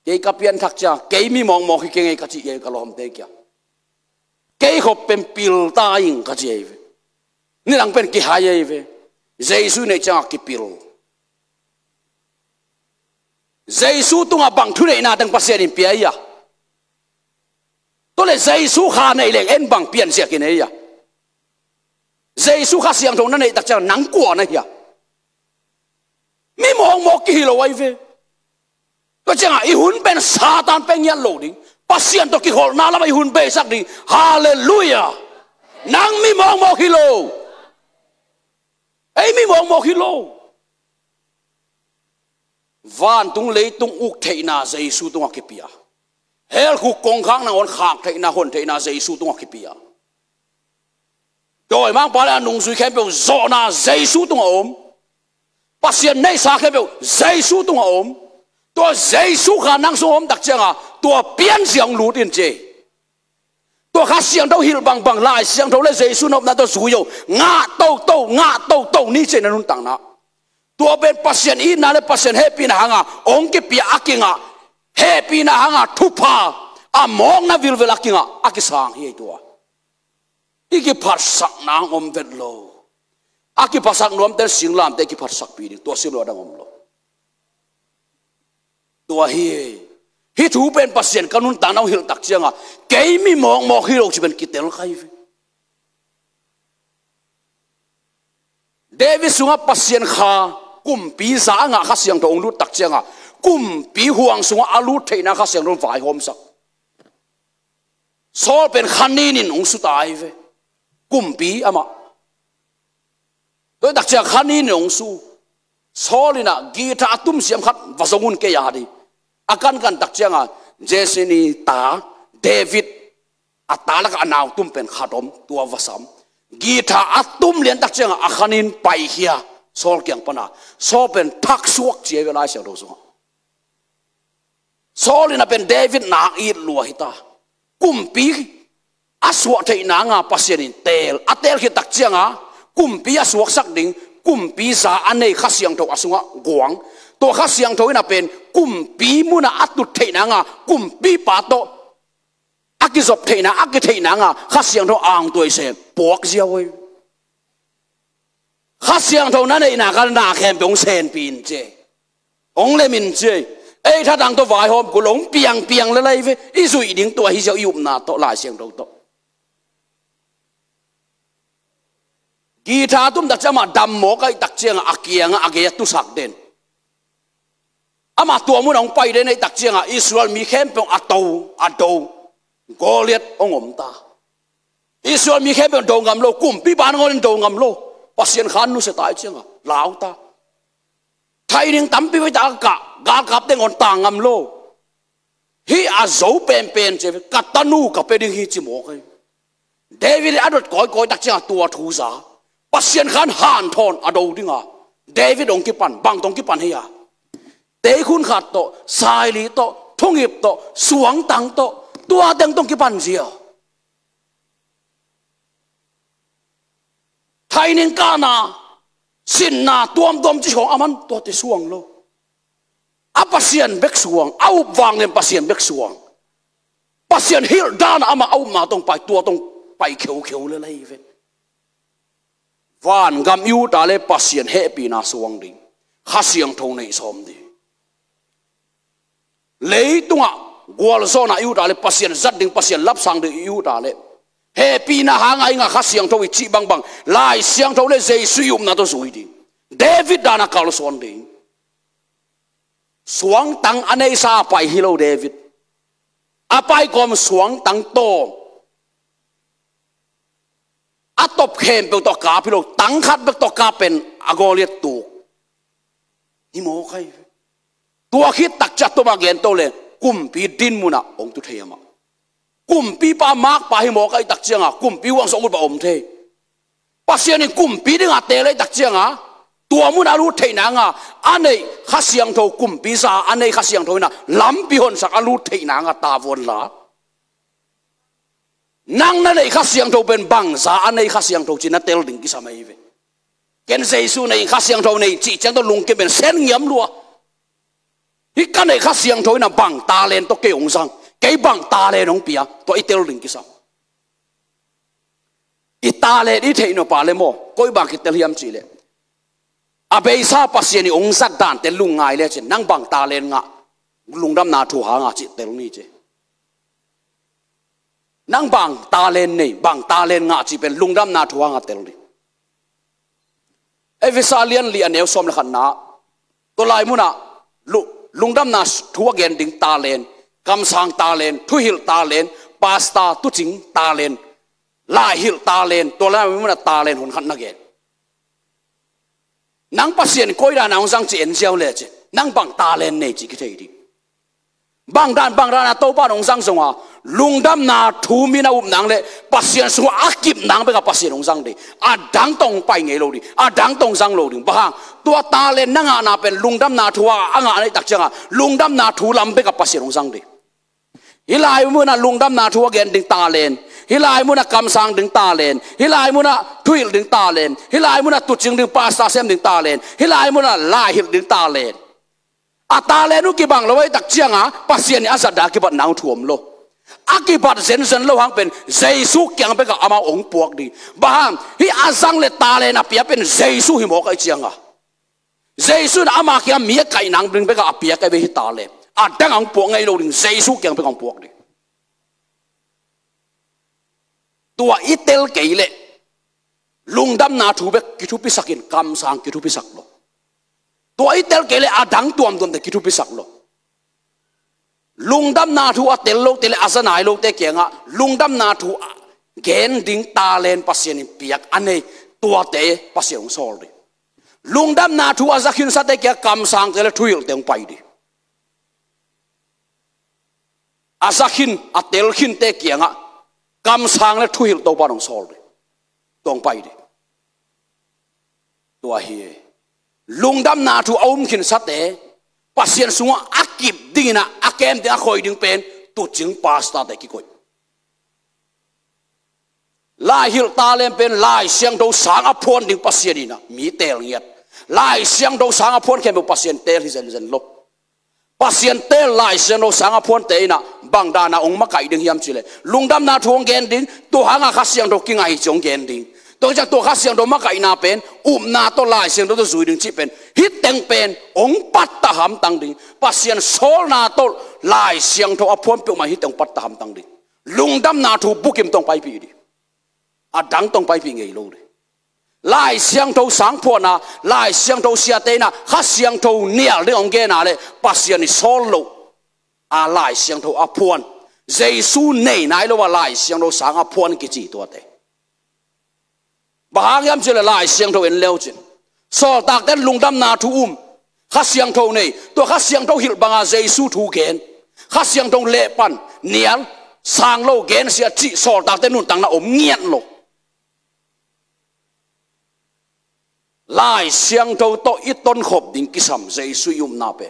Kei ka pianthak ciang, kei mi mawkmawk hi kei ngei ka cih hi ka lawmte kia. Kei khop pen pil ta ing ka ci hi ve. Nidang pen kihai hi ve. Jesu neih ciangah kipil. Jesu tungah bang thuneihna teng Pasian in pia hi a? Tua le Jesu Kha neih leng en bang pianzia kinei hi a? Jesu Kha Siangtho na neih takciang nang kua na hi a? Mi mawkmawk kihi lo ahi ve. Tua ciangah i hun pen Satan pia ngiat lo ding. Pasian tawh kikholhna lamah i hun beisak ding. Halleluiah. Nang mi mawkmawk hi lo. Ei mi mawkmawk hi lo. Vantung leitung uk theihna Jesu tungah kipia. Helkhuk kongkhak nangawn khak theihna, hon theihna Jesu tungah kipia. Dawimangpa le a nungzui khempeuh zawhna Jesu tungah om. Pasian neihsa khempeuh Jesu tungah om. Tua Jesu Kha nang sung om takciangah tua pianzia hong lut in ci. Tua Kha Siangtho hilh bangbang, Lai Siangtho le Jesu nopna tawh zui o. Ngah toto, ngah toto ni ci na nuntakna. Tua pen Pasian itna le Pasian hehpihna hanga hong kipia a kingah, hehpihna hanga thupha a mawkna vilvel a kingah a kisang hi ei tua. I kiphatsakna hong om vet lo. A kiphatsak nuamte singlamteh kiphatsakpih ding, tua sim lo a dang om lo. Tua hi. Hih thu pen Pasian ka nuntakna hong hilh takciangah kei mi mawkmawk hi lo ci pen kitel ka hi ve. David sungah Pasian Kha, kumpi za a ngah Kha Siangtho hong lut tak ciangah, kumpi huang sungah a lut theihna Kha Siangtho vaihawmsak. Saul pen kha nin in hong su ta hi ve. Kumpi amah. Tua hi tak ciang kha nin in hong su. Saul in ah guitar a tum siam khat va zong un kei a ding. A kankan tak ciangah Jesse ni ta David a ta lakah a nau tum pen khat om, tua va sam. Guitar a tum lian tak ciangah a kha nin paikhia Saul kiang pana. Saul pen thak suak ci a hi ve Lai Siangtho sungah. Saul in a pen David nak it lua hi ta. Kumpi a suah theih nanga Pasian in teel. A teel khit tak cianga kumpi a suaksak ding, kumpi za a nei Kha Siangtho a sungah guang. Tua Kha Siangtho in a pen kumpi munah a tut theih nanga kumpipa tawh a kizop theihna, a kitheih nanga Kha Siangtho angtuai se puak ziau hi. Kha Siangtho na neihna kal na khempeuh hong senpih in ci. Hong lem in ci. Ei thatang tawh vaihawm kul hong piangpiang lelai ve. I zuih ding tua hi ziau i upna tawh Lai Siangtho tawh. Guitar tum tak ciang amah dam mawk ahih tak ciangah a kiangah a gei a tusak den. Amah tua mun a hong pai den ahih tak ciangah Israel mi khempeuh a to, a do. Goliath hong om ta. Israel mi khempeuh do ngam lo, kumpipa nangawn in do ngam lo. Pasian Kha nusia ta ahih ciangah lau ta. Thaining tampi vai ta a kah, galkap teng hong ta ngam lo. Hih a zo penpen ci, ka tanu ka pia ding hi ci mawk hi. David a dot kawikawi tak ciangah tua thu za. Pasian Khan hanthawn a do dinga David hong kipan, bang tawh hong kipan hi a. Teikhun khat tawh, saili tawh, thunghip tawh, suangtang tawh, tua teng tawh hong kipan zia. Thaining kahna, sinna tuamtuam ci khawng a man tuate suang lo. A Pasian bek suang, a up vanglian Pasian bek suang. Pasian hilh dan a amah a upna tawh hong pai, tua tawh hong pai kheukheu lelai hi ve. Vangam i ut a leh Pasian hehpihna suang ding. Kha Siangtho neih sawm ding. Leitungah gualzawhna i ut a leh, Pasian zat ding, Pasian lapsang ding i ut a leh, hehpihna hanga i ngah Kha Siangtho i cih bangbang Lai Siangtho le Jesu i upna tawh zui ding. David dan a kalsuan ding. Suangtang a neisa a pai hi lo David. A pai kawm suangtang tawm. A top khempeuh tawh kap hi lo, tang khat bek tawh kap pen a Goliath tuk. Hi mawk hi. Tua khit tak ciang tuma gen to le kumpi din munah hong tu thei amah. Kumpipa makpa hi mawk ahih tak cianga kumpi huang sung ut bah om thei. Pasian in kumpi dinga teel ahih tak cianga tua munah a lut theih nanga a neih Kha Siangtho, kumpi za a neih Kha Siangtho inah lampi honsak a lut theih nanga tavuan la. Nang na neih Kha Siangtho pen bangza a neih Kha Siangtho ci na tel ding kisam ahi ve. Ken Jesu nei, Kha Siangtho nei cih ciang tawh lungkim pen sen ngiam lua. Hih ka neih Kha Siangtho inah bang talent tawh kei hong zang, kei bang talent hong pia, tua i tel ding kisam. I talent i theih nop a le maw, koi bang kitel hiam cih leh, a beisa Pasian i hong zat dante lungngai lecin, nang bang talent ngah, lungdamna thu hanga cih tel ni ci. Nang bang talent nei, bang talent ngah cih pen lungdamna thu hanga tel ding. Efesa lian li a neu sawm le khatna, tua lai munah lu-, lungdamna thu a gen ding talent, kamsang talent, thuhilh talent, pastor tucing talent, laihilh talent, tua lai munah talent hun khat na gen. Nang Pasian koi dan a hong zang cih en ziau lecin, nang bang talent nei cih kithei ding. Bang dan, bang dan a Topa in hong zang zonga, lungdamna thu mi na up nang le Pasian sungah a kip nang bek a Pasian hong zang ding. A dang tawh hong pai ngei lo ding, a dang tawh hong zang lo ding. Bang hang, tua talent na ngahna pen lungdamna thu a ngah na hih tak cianga lungdamna thu lam bek a Pasian hong zang ding. Hih lai munah lungdamna thu a gen ding talent, hih lai munah kamsang ding talent, hih lai munah thuhilh ding talent, hih lai munah tucing ding, pastor sem ding talent, hih lai munah laihilh ding talent. A talent uh kibang lo ahih tak cianga Pasian in a zatda a kibat nang uh thu om lo. A kibat zenzen lo hang pen Jesu kiang bek a amau hong puak ding. Bang hang, hih a zang le talent a pia pen Jesu hi mawk ahih cianga. Jesu in ama kiang mi a kaih nang ding bek a a piak ahi ve hih talent. A dang a hong puak ngei lo ding, Jesu kiang bek a hong puak ding. Tua i tel kei leh Lungdamna thu bek kithupisakin kamsang kithupisak lo. Tua i tel kei le a dang tuamtuamte kithupisak lo. Lungdamna thu a tel lote le a za nai lote kiangah lungdamna thu a gen ding talent Pasian in piak a nei tuate Pasian hong sawl ding. Lungdamna thu a za khinsate kiangah kamsangte le thuhilhte hong pai ding. A za khin a tel khinte kiangah kamsang le thuhilh Topa in hong sawl ding. Tua hong pai ding. Tua hi lungdamna thu a um khinsate Pasian sungah a kip dingin ah a kem ding a khoi ding pen tuucing pastorte kikoih. Laihilh talent pen Lai Siangtho sang a phuan ding Pasian in ah mi teel ngiat. Lai Siangtho sang a phuan khempeuh Pasian teel hi zenzen lo. Pasian teel Lai Siangtho sang a phuante in ah bang dana hong makaih ding hiam cih leh lungdamna thu hong gen ding, tua hanga Kha Siangtho kingai hi ci hong gen ding. Tua ciang tua Kha Siangtho makaihna pen upna tawh Lai Siangtho tawh zui ding cih pen hih teng pen hong pattah hamtang ding. Pasian sawlna tawh Lai Siangtho a phuan peuhmah hih teng hong pattah hamtang ding. Lungdamna thu bukim tawh hong paipih ding. A dang tawh hong paipih ngei lo ding. Lai Siangtho sang phuanna, Lai Siangtho siate in ah Kha Siangtho nial ding hong genna le Pasian i sawl loh a Lai Siangtho a phuan, Jesu nei nai lo a Lai Siangtho sang a phuan kici tuate. Bang hang hiam cih leh Lai Siangtho en leu cin sawltakte in lungdamna thu um, Kha Siangtho nei, tua Kha Siangtho hilh banga Jesu thu gen, Kha Siangtho lehpan nial sang lo gensia cih sawltakte nuntakna om ngiat lo. Lai Siangtho tawh i tonkhop ding kisam Jesu i upna pen.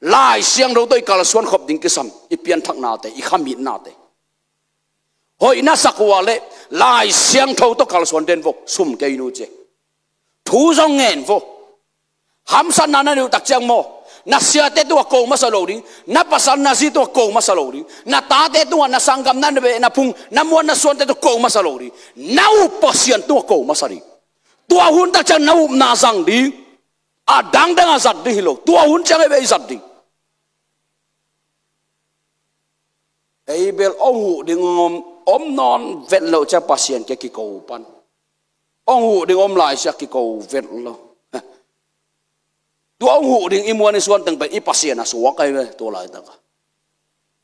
Lai Siangtho tawh i kalsuan khop ding kisam i pianthaknate, i khamitnate. Hoih na sak uh a leh Lai Siangtho tawh kalsuan den vo, sum kei nu ci. Thu zong ngen vo. Hamsatna na neih uh tak ciang maw, na siate tungah ko masa lo ding, na pasal na zi tungah ko masa lo ding, na tate tungah, na sanggam, na beh, na phung, na muan na suante tungah ko masa lo ding. Na up Pasian tungah ko masa ding. Tua hun tak ciang na upna zang ding. A dangdang a zat ding hi lo. Tua hun ciang ei beh i zat ding. Ei bel hong huh ding om, om nawn vet loh ciang Pasian kiang kiko pan. Hong huh ding om lai sia kiko vet lo. Tua hong huh ding i muan i suan teng pen i Pasian a suak ahi ve tua laitak a.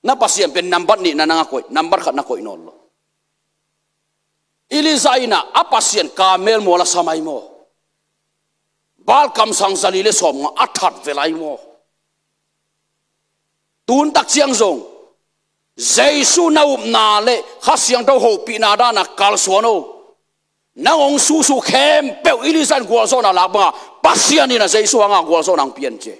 Na Pasian pen nambat nih na nang a koih, nambat khat na koih nawn lo. Elijah in ah a Pasian Karmel mual a sam ahi maw? Baal kamsang zali le sawmnga a that vel ahi maw? Tun tak ciang zong Jesu na upna le Kha Siangtho hopihna dana kalsuan o. Nang hong susu khempeuh Elijah in gualzawhna lak banga Pasian in ah Jesu hanga gualzawhna hong pian ci.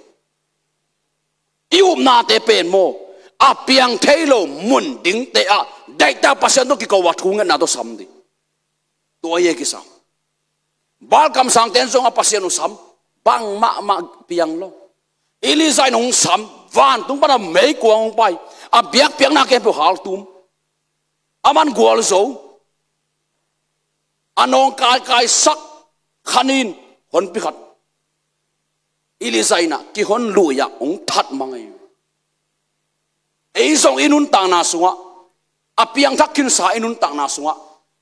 I upnate pen maw, a piang thei lo mun dingte ah daihta Pasian tawh kiko a thungetna tawh sam ding. Tua hi e kisam. Baal kamsangte in zong a Pasian uh sam, bang mahmah piang lo. Elijah in hong sam, vantung pana meikuang hong pai, a biakpiakna khempeuh haltum. Aman gualzo, a nawng kaikai sak, khanin honpi khat Elijah in ah kihon lui ah hong that mang ahi. Ei zong i nuntakna sungah, a piangthak khinsa i nuntakna sungah,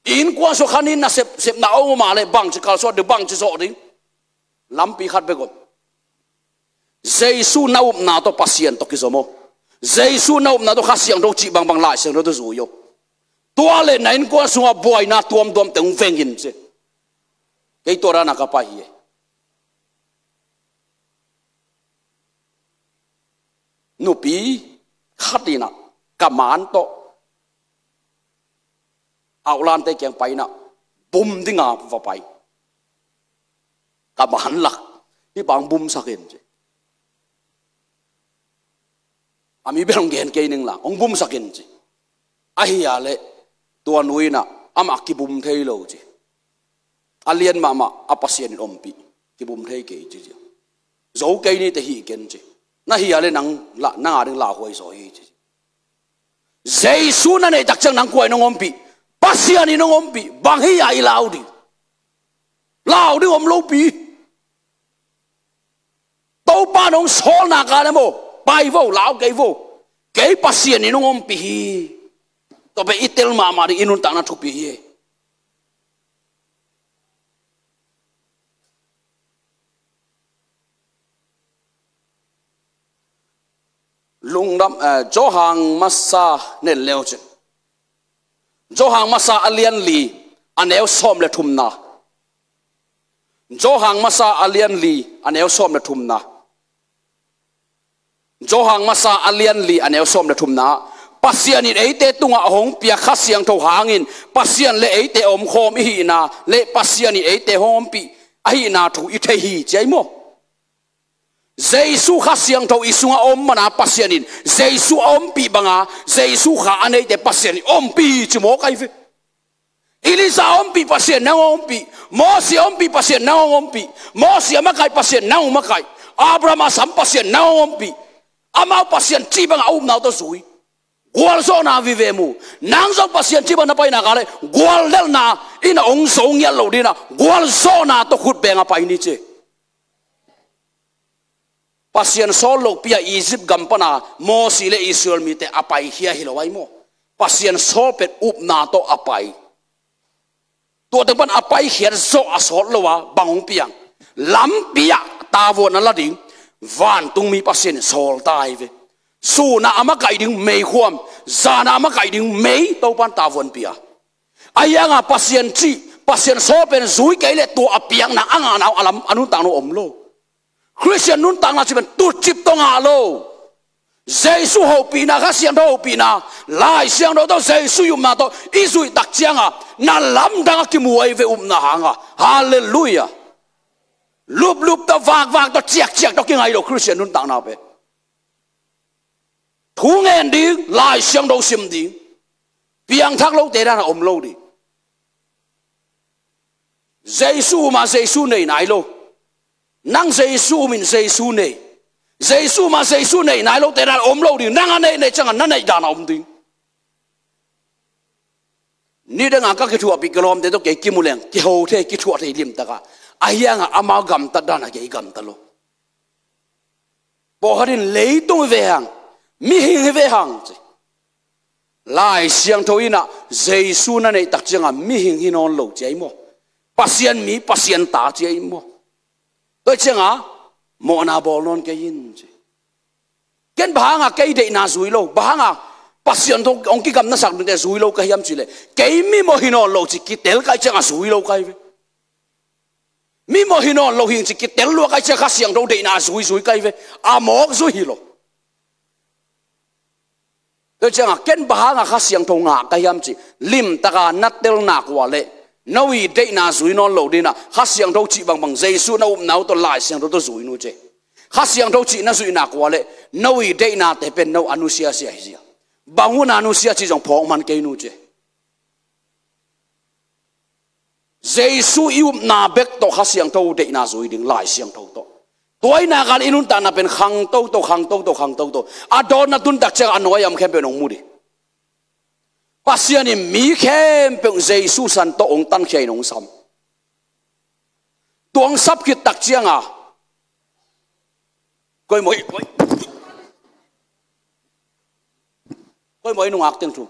i innkuan sungah khanin nasep, sepna om om a leh bangci kalsuan ding, bangci zawh ding. Lampi khat bek om. Jesu na upna tawh Pasian tawh kizom o. Jesu na upna tawh Kha Siangtho cih bangbang Lai Siangtho tawh zui o. Tua le na innkuan sungah buaina tuamtuamte hong veng in ci. Kei tua dana ka pai hi e. Nupi khat in ah ka man tawh Auhlante kiang pai in ah bum dinga va pai. Ka man lak, hih bang bumsak in ci. A mi bel hong gen kei ning la, hong bumsak in ci. Ahi a leh tua nu in ah amah kibum thei lo ci. A lian mahmah a Pasian in ompih, kibum thei kei ci. Zo kei ni teh hih ken ci. Na hi a leh nang la, nang a ding lauhuai zaw hi ci. Jesu na neih tak ciang nang kua in hong ompih? Pasian in hong ompih. Bang hi a i lau ding? Lau ding om lopi. Topa in hong sawlna ka leh maw, pai vo, lau kei vo. Kei Pasian in hong ompih hi. Tua pen i tel mahmah ding i nuntakna thupi hi. Lungdam, eh, Johan masa nen leu cin. Johan masa a lian li, a neu sawm le thumna. Johan masa a lian li, a neu sawm le thumna. Johan masa a lian li, a neu sawm le thumna. Pasian in eite tungah a hong piak Kha Siangtho hangin, Pasian le eite a omkhawm i hihna le Pasian in eite hong ompih ahihna thu i thei hi, ci ai maw? Jesu Kha Siangtho i sungah a om mana Pasian in Jesu a ompih banga, Jesu kha a neite Pasian in ompih hi ci mawk ai ve. Elijah a ompih Pasian nang hong ompih, Mosi a ompih Pasian nang hong ompih, Mosi a makaih Pasian nang hong makaih, Abraham a sam Pasian nang hong ompih. Amau Pasian cih banga a upna uh tawh zui. Gualzawhna vive mu. Nang zong Pasian cih bang na paina ka le, guallelhna in a hong zo ngiat lo dina, gualzawhna tawh khut benga pai ni ci. Pasian sawl lopi a Egypt gam pana Mosi le Israel mite a paikhia hi lo ai maw? Pasian sawl pen upna tawh a pai. Tua teng pan a paikhiat zawh a sawt lo a bang hong piang? Lampi ah tavuan a la ding vantungmi Pasian in sawl ta ai ve. Sun ah a makaih ding meikhuam, zan ah a makaih ding mei Topan tavuan pia. Ahi hanga Pasian cih, Pasian sawl pen zui kei leh tua a piakna a ngahna uh a lam a nuntakna uh om lo. Khristian nuntakna cih pen tutcip tawh ngah lo. Jesu hopihna, Kha Siangtho hopihna, Lai Siangtho tawh Jesu i upna tawh i zuih tak cianga na lamdang a kimu ai ve upna hanga. Halleluiah. Luplup tawh, vakvak tawh, ciakciak tawh kingai lo Khristian nuntakna pen. Thu ngen ding, Lai Siangtho sim ding, piangthak lote dan a om lo ding. Jesu um a Jesu nei nai lo. Nang Jesu um in Jesu nei. Jesu um a Jesu nei nai lote dan a om lo ding. Nang a neih neih cianga na neih dan a om ding. Nidanga ka kithuahpih kilawmte tawh kei kimu leng kiho thei, kithuah thei limtaka. Ahi hanga amau gamtat dana kei gamta lo. Pawlkhat in leitung hi ve hang, mihing hi ve hang ci. Lai Siangtho in ah Jesu na neih tak cianga mihing hi nawn lo ci ai maw? Pasian mi, Pasian ta ci ai maw? Tua cianga mawhna bawl nawn kei in ci. Ken bang hanga kei deihna zui lo, bang hanga Pasian tawh hong kigamnasak dingte zui lo ka hiam cileh, kei mimawh hi nawn lo ci kitel kai cianga zui lo kai ve. Mimawh hi nawn lo hing ci kitel lua kai cia Kha Siangtho deihna zuizui kai ve. A mawk zui hi lo. Tua cianga ken bang hanga Kha Siangtho ngah ka hiam ci limtaka na telna kua le, no i deihna zui nawn lo dina Kha Siangtho cih bangbang Jesu na upna uh tawh Lai Siangtho tawh zui nu ci. Kha Siangtho cih na zuihna kua le, no i deihnate pen no a nusiasia hi zia. Bang huna nusia cih zong phawk man kei nu ci. Jesu i upna bek tawh Kha Siangtho deihna zui ding, Lai Siangtho tawh. Tua i nakan i nuntakna pen khang toto, khang toto, khang toto. A dawnna tun tak ciang a nuai am khempeuh nong mu ding. Pasian in mi khempeuh Jesu san tawh hong tankhia in hong sam. Tua hong sap khit tak cianga koi maw i, koi, koi maw i nungak teng thu.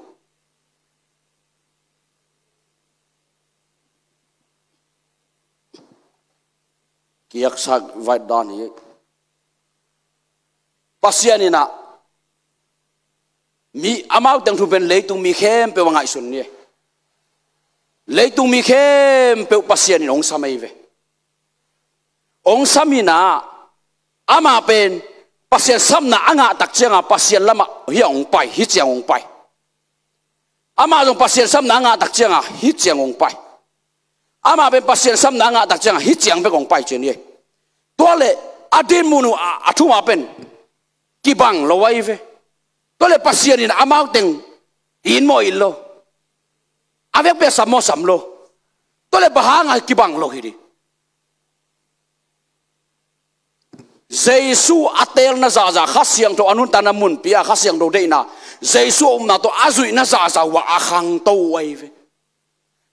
Kiaksak vai dan hi. Pasian in ah mi amau teng thu pen leitung mi khempeuh a ngaihsun ni. Leitung mi khempeuh Pasian in hong sam ahi ve. Hong sam in ah amah pen Pasian samna a ngah tak cianga Pasian lamah hi a hong pai, hi ciang hong pai. Amah zong Pasian samna a ngah tak cianga hi ciang hong pai. Amah pen Pasian samna a ngah tak cianga hi ciang bek hong pai ci ni. Tua le a dinmun uh a, a thuma pen kibang lo ahi ve. Tua le Pasian in amau teng in maw in lo, a vekpi a sam maw sam lo. Tua le bang hanga kibang lo hi ding. Jesu a teelna zahzah, Kha Siangtho a nuntakna munpi a Kha Siangtho deihna, Jesu a upna tawh a zuihna zahzah uh a khangto uh ahi ve.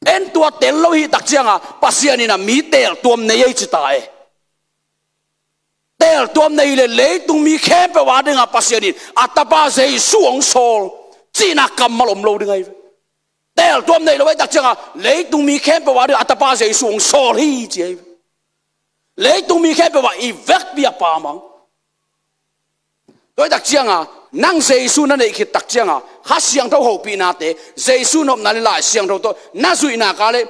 En tua tel lo hi tak cianga Pasian in a mi teeltuam nei ei ci ta e. Teeltuam nei le leitung mi khempeuh a dinga Pasian in a tapa Jesu hong sawl cihna kammal om lo ding ahi ve. Teeltuam nei lo ahi tak cianga leitung mi khempeuh a dinga a tapa Jesu hong sawl hi ci ahi ve. Leitung mi khempeuh ah i vekpi a Pa mang. Tua hi tak cianga Nang Jesu na neih khit tak cianga Kha Siangtho hopihnate, Jesu nopna le Lai Siangtho tawh na zuihna ka le,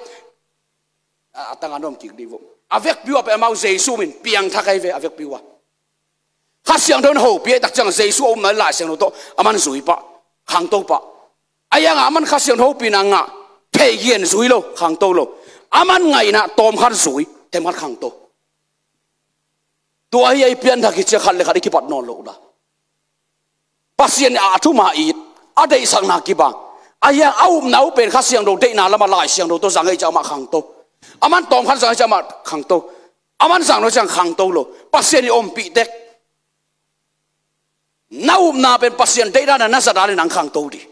a, a tanga na om kik dih vo. A vekpi uh a pen amau Jesu min piangthak ahi ve, a vekpi uh a. Kha Siangtho na hopih ahih tak cianga Jesu a upna le Lai Siangtho tawh aman zui pah, khangto pah. Ahi hanga aman Kha Siangtho hopihna ngah thei gen zui lo, khangto lo. Aman ngaihna tawmkhat zui, themkhat khangto. Tua hi a i pianthak hi cia khat le khat i kipat nawn loh la. Pasian a thuma it, a deihsakna kibang. Ahi hang a upna uh pen Kha Siangtho deihna lama Lai Siangtho tawh zang ahih ciang amah khangto. Aman tawmkhat zang ahih ciang amah khangto. Aman zang lo ciang khangto lo. Pasian i ompih tek. Na upna pen Pasian deihdan a na zat a le nang khangto dih.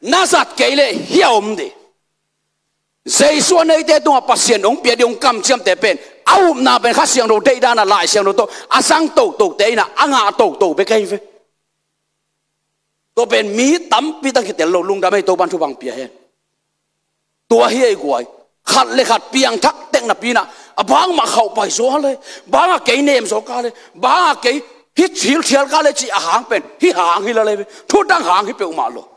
Na zat kei le hia om dih. Jesu a neite tungah Pasian hong pia ding hong kamciamte pen a upna pen Kha Siangtho deihdan a Lai Siangtho tawh a zang totote in a, a ngah toto bek ahi ve. Tua pen mi tampi tak kitel lo, lungdam ei, Topan thupha pia hen. Tua hi ei guai. Khat le khat piangthak tek napi in a, a bang mah khauh pai zaw le, bang a kei nem zaw ka le, bang a kei hi thil thial ka le cih a hang pen hi hang hi la le, thudang hang hi peuhmah lo.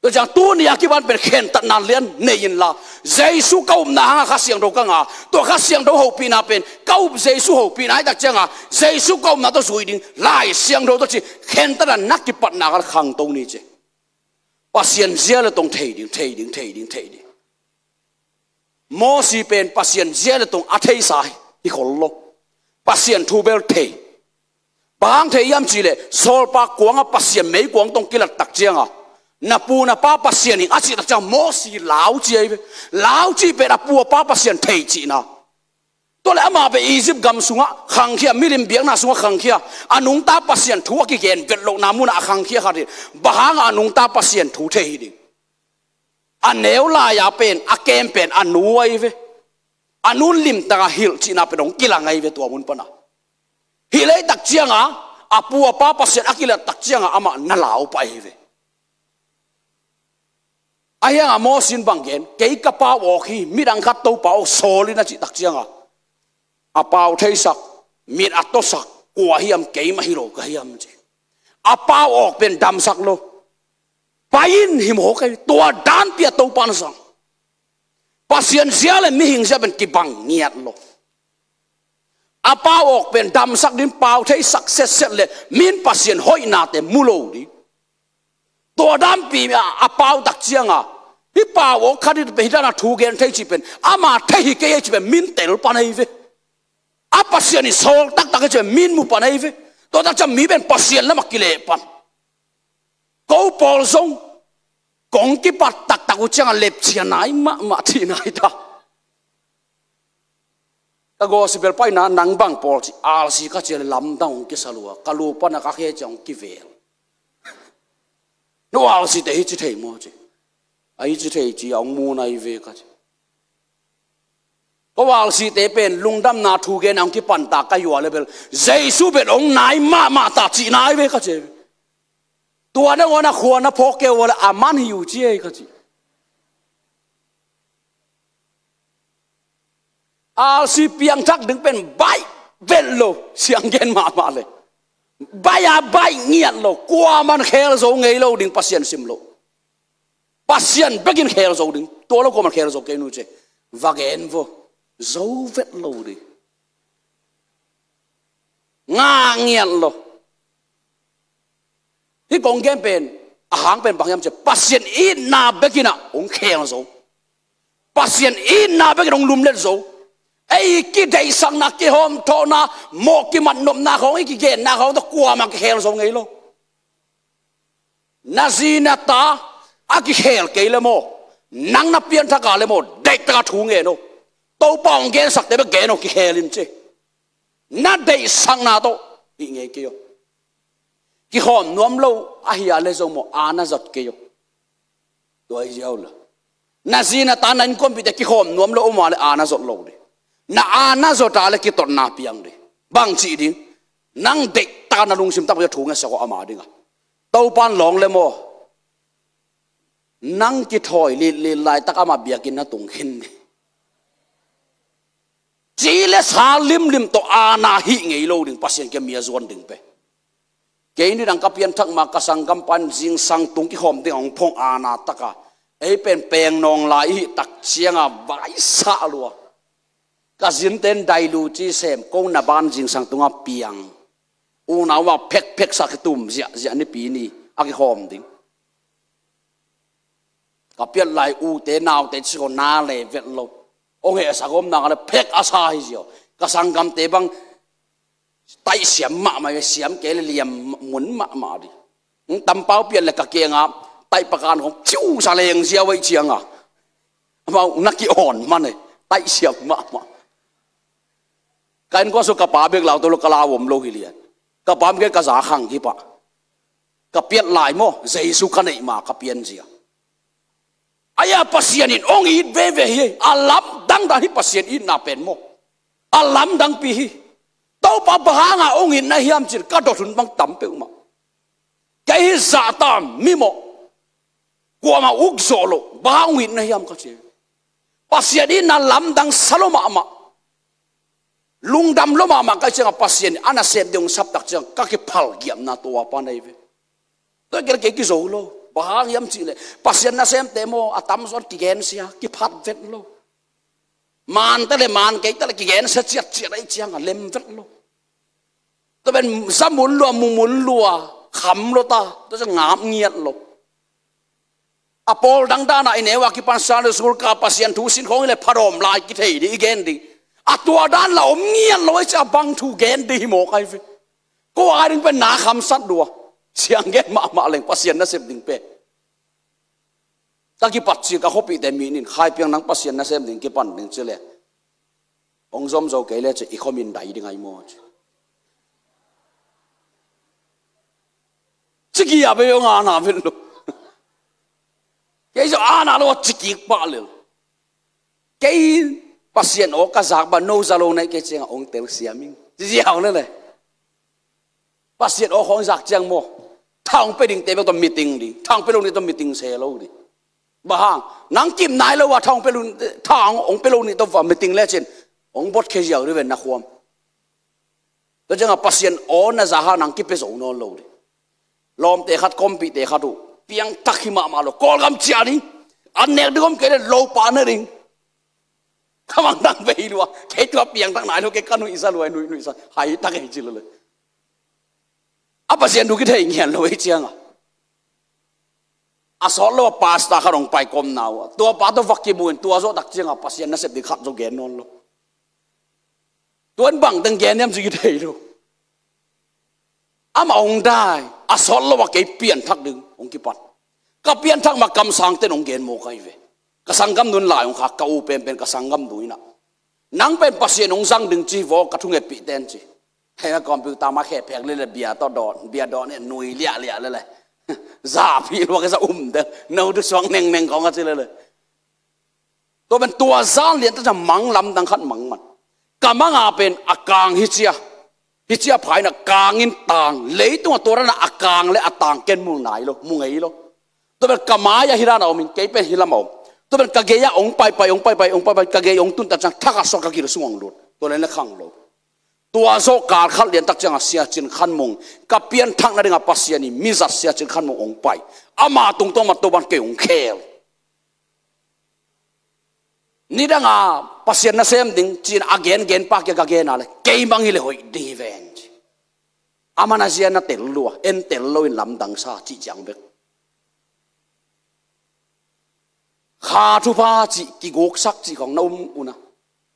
Tua ciang tuni a kipan pen khentatna lian nei inla, Jesu ka upna hanga Kha Siangtho ka ngah, tua Kha Siangtho hopihna pen ka up Jesu hopihna ahih tak cianga Jesu ka upna tawh zui ding, Lai Siangtho tawh ci, khentatna na kipatna kha khangto ni ci. Pasian zia le tong thei ding, thei ding, thei ding, thei ding. Mosi pen Pasian zia le tong a theisa hi khol lo. Pasian thu bel thei. Bang hang thei hiam cihleh, sawlpa kuanga Pasian meikuang tawh hong kilat tak cianga, na pu na pa Pasian hi ing a cih tak cianga Mosi lau ci ahi ve. Lau cih pen a pu a pa Pasian thei cihna. Tua le amah pen Egypt gam sungah khangkhia, milim biakna sungah khangkhia, a nungta Pasian thu a kigen vet lohna munah a khangkhia khat hi. Bang hanga a nungta Pasian thu thei hi ding? A neu lai-a pen, a kem pen a nu ahi ve. A nun limtaka hilh cihna pen hong kilang ahi ve tua mun pana. Hilh ahih tak cianga a pu a pa Pasian a kilat tak cianga amah na lau pah ahi ve. Ahi hanga Mosi in bang gen, kei ka pau awk hi, midang khat Topa aw sawl in a cih tak cianga, a pau theisak, mit a tawsak kua hiam, keimah hi lo ka hiam ci. A pau awk pen damsak lo. Pai in hi mawk ahi, tua danpi a Topa na zang. Pasian zia le mihing zia pen kibang ngiat lo. A pau awk pen damsak ding, pau theisak setset le min Pasian hoihnate mu lo ding. Tua dampi a, a pau tak cianga, hi pau awk khat hi pen hi dana thu gen thei cih pen, ama thei hi kei ahi cih pen min tel pan ahi ve. A Pasian i sawl taktak ahi cih pen min mu pan ahi ve. Tua tak ciang mi pen Pasian lamah kileh pan. Ko pawl zong kong kipat taktak uh cianga lepcia nai mahmah cih nai ta. Ka gospel paina nang bang pawl ci, R C ka ci a le lamdang hong kisa lua, ka lu pana ka khe ciang hong kivel. No R C te hi ci thei maw ci. A hi ci thei ci a hong mu nai ve ka ci. Ko R C te pen lungdamna thu gen a hong kipanta ka hia le bel, Jesu bel hong nai mahmah ta cih nai ve ka ci. Tua nangawn a khua na phawk kei uh a le a man hi uh ci ei ka ci. R C piangthak ding pen baih vet lo, siang gen mahmah le. Baih a baih ngiat lo, kuaman khel zo ngei lo ding Pasian sim lo. Pasian bekin khel zo ding, tua lo kuaman khel zo kei nu ci. Va gen vo, zo vet lo ding. Ngah ngiat lo. Hih kong gen pen, a hang pen bang hiam ci, Pasian itna bekin ah hong khel zo. Pasian itna bekin hong lumlet zo. Ei kideihsakna, kihawmthawhna, mawh kimatnopna khawng, i kigenna khawng tawh kuamah kikhel zo ngei lo. Na zi na ta a kikhel kei le maw, nang na pianthak a le maw, deihtaka thu ngen aw. Topa hong gensakte bek gen aw, kikhel in ci. Na deihsakna tawh hih ngei kei aw. Kihawm nuam lo ahi a le zong maw, a na zot kei aw. Tua hi ziau la. Na zi na ta, na innkuanpihte kihawm nuam lo om a le a na zot lo ding. Na a na zot a le kitotna piang ding. Bang cih ding? Nang deihtaka na lungsim takpi a thu ngetsak aw ama dinga. Topan lawng le maw, nang kithawi litlit laitak ama biakinn na tung khin ding. Ci le sa limlim tawh a na hih ngei lo ding, Pasian kiang mi a zuan ding pen. Kei nidang ka pianthak ma ka sanggam pan zingsang tung kikhawm ding hong phong a na taka, ei pen peng nawng lai i hih tak cianga vaisah lua. Ka zinten dailu ci sem ko na ban zingsang tunga piang. Unau a phekphek sa kitum ziahziah nipi ni a kikhawm ding. Ka piat lai ute naute ci ko na le vet lo. Ong hehsak om nang a le phek a sa hi zia. Ka sanggamte bang taih siam mahmah ve, siam kei le liam mun mahmah di. Tampau piat le ka kianga taih pakan khong ciu sa leng zia vai cianga. Amau na ki-awn man e, taih siam mahmah. Ka innkuan sung ka pa bek lau to lo, ka lau om lo hi lian. Ka pa bek ka za khang hi pah. Ka piat lai maw, Jesu ka neih ma ka pian zia. Aia Pasian in ong it veve hi, a lamdang dan hi Pasian itna pen maw. A lamdangpi hi. Topa bang hanga ong itna hiam cin ka dot hun bang tam peuhmah. Kei hi zahta mi maw. Kuamah uk zawh loh, bang hang ong itna hiam ka ci. Pasian itna lamdang sa lo mahmah. Lungdam lo mahmah ka hih cianga Pasian a nasem ding hong saptak ciang ka kiphal giapna tua pan ahi ve. Tua kei kei kizo lo. Bang hang hiam cihleh Pasian nasemte maw a tamzaw in kigensia, kiphat vet lo. Mante le man keite le kigensia ciatciat ahi cianga lem vet lo. Tua pen za mun lua, mu mun lua, kham lo ta, tua ciang ngap ngiat lo. A pawl dangdana i neu a kipan Sunday school ka Pasian thu sin khong i le phadawm lai kithei ding i gen ding. A tua dan la om ngiat lo i cia bang thu gen ding hi mawk ai ve. Ko a ding pen na khamsat dua. Siang gen mahmah leng Pasian nasem ding pen. Ka kipat ci ka khopihte mi nin khai piang nang Pasian nasem ding kipan ding ci le. Ong zom zo kei le ci i khomin dai ding ai maw ci. Ciki a bei ong ana vet lo. Kei zo ana lo ciki pa le. Kei Pasian aw ka zak ba no za lo nai kei cianga ong tel siaming. Ci ziau le le. Pasian aw khong zak ciang maw. Thang pe ding te bek to meeting ding. Thang pe lo ni to meeting se lo ding. Bang hang nang kim nai lo wa thang pe lo, thang ong pe lo ni to va meeting le cin. Ong bot khe ziau ri ven na khuam. Tua cianga Pasian aw na za ha nang kipe zo nawn lo ding. Lawmte khat, kompihte khat uh piangthak hi mahmah lo. Kawlgam cia ding. An nek ding om kei le lo pa na ding. Ka mang dang vei lua. Kei tua piangthak nai lo kei ka nuihsa lua, nuih nuihsa. Hai tak hei ci lo le. A Pasian thu kithei ngian lo hei cianga. A sawt lo a pastor khat hong pai kom nau a. Tua pa tua vak kimu in tua zawh tak cianga Pasian nasep ding khat zo gen nawn lo. Tuan bang teng gen niam ci kithei lo. Amah hong dai, a sawt lo a kei pianthak ding hong kipan. Ka pianthak ma kamsang ten hong gen mawk ai ve. Ka sanggam nun lai hong khak ka u penpen ka sanggam nun inah. Nang pen Pasian hong zang ding ci vaw ka thungetpih ten ci. Hei a computer ma khehphek lele bia tawh dawn, bia dawn e nui liahliah lele. Zahpih luak e za um deng, no tu suang nengneng kong a ci lele. Tua pen tua zan lian ta ca mang lamdang khat mang man. Ka manga pen a kang hi cia. Hi cia phaina kangin tang. Leitunga tua dana a kang le a tang ken mu nai lo, mu ngei lo. Tua pen ka mai a hi dana omin kei pen hi lama om. Tua pen ka gei a ong paipai, ong paipai, ong paipai, ka gei ong tun ta ciang thak a suak ka gil sung ong lut. Tua len le khang lo. Tua zawh kal khat lian tak cianga Sia Cin Khan Mung. Ka pianthakna dinga Pasian i mizat Sia Cin Khan Mung ong pai. Ama tungtawng ma tua ban kei ong khel. Nidanga Pasian nasem ding cin a gen gen pa kia ka gen a le kei mang hi le hoih ding hi ven ci. Ama na zia na tel lua, en tel lo in lamdang sa ci ciang bek. Kha thupha ci kiguksak ci kong na um una.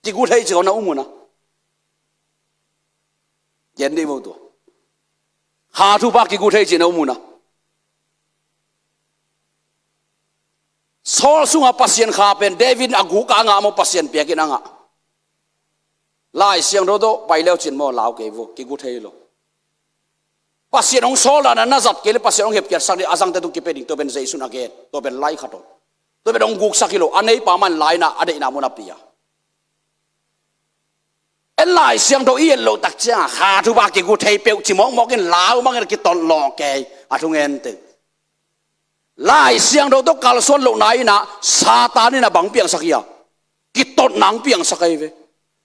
Kigu thei ci kong na um una. Gen dih mo tua. Kha thupha kigu thei ci na um una. Saul sunga Pasian kha pen David a guk a ngah maw Pasian piakin a ngah. Lai Siangtho tawh pai leu cin maw lau kei vo kigu thei lo. Pasian hong sawl dana na zat kei le Pasian hong hepkiatsak ding a zangte tung kipe ding tua pen Jesu na gen tua pen lai khat aw. Tua pen hong guksak hi lo a neipa man laina a deihna mun a pia. En Lai Siangtho i et loh tak cianga kha thupha kigu thei peuh ci mawkmawk in lau mangin kiton lawng kei a thungen teng. Lai Siangtho tawh kalsuan lohna inah Satan inah bang piangsak hi a. Kitot nang piangsak ahi ve.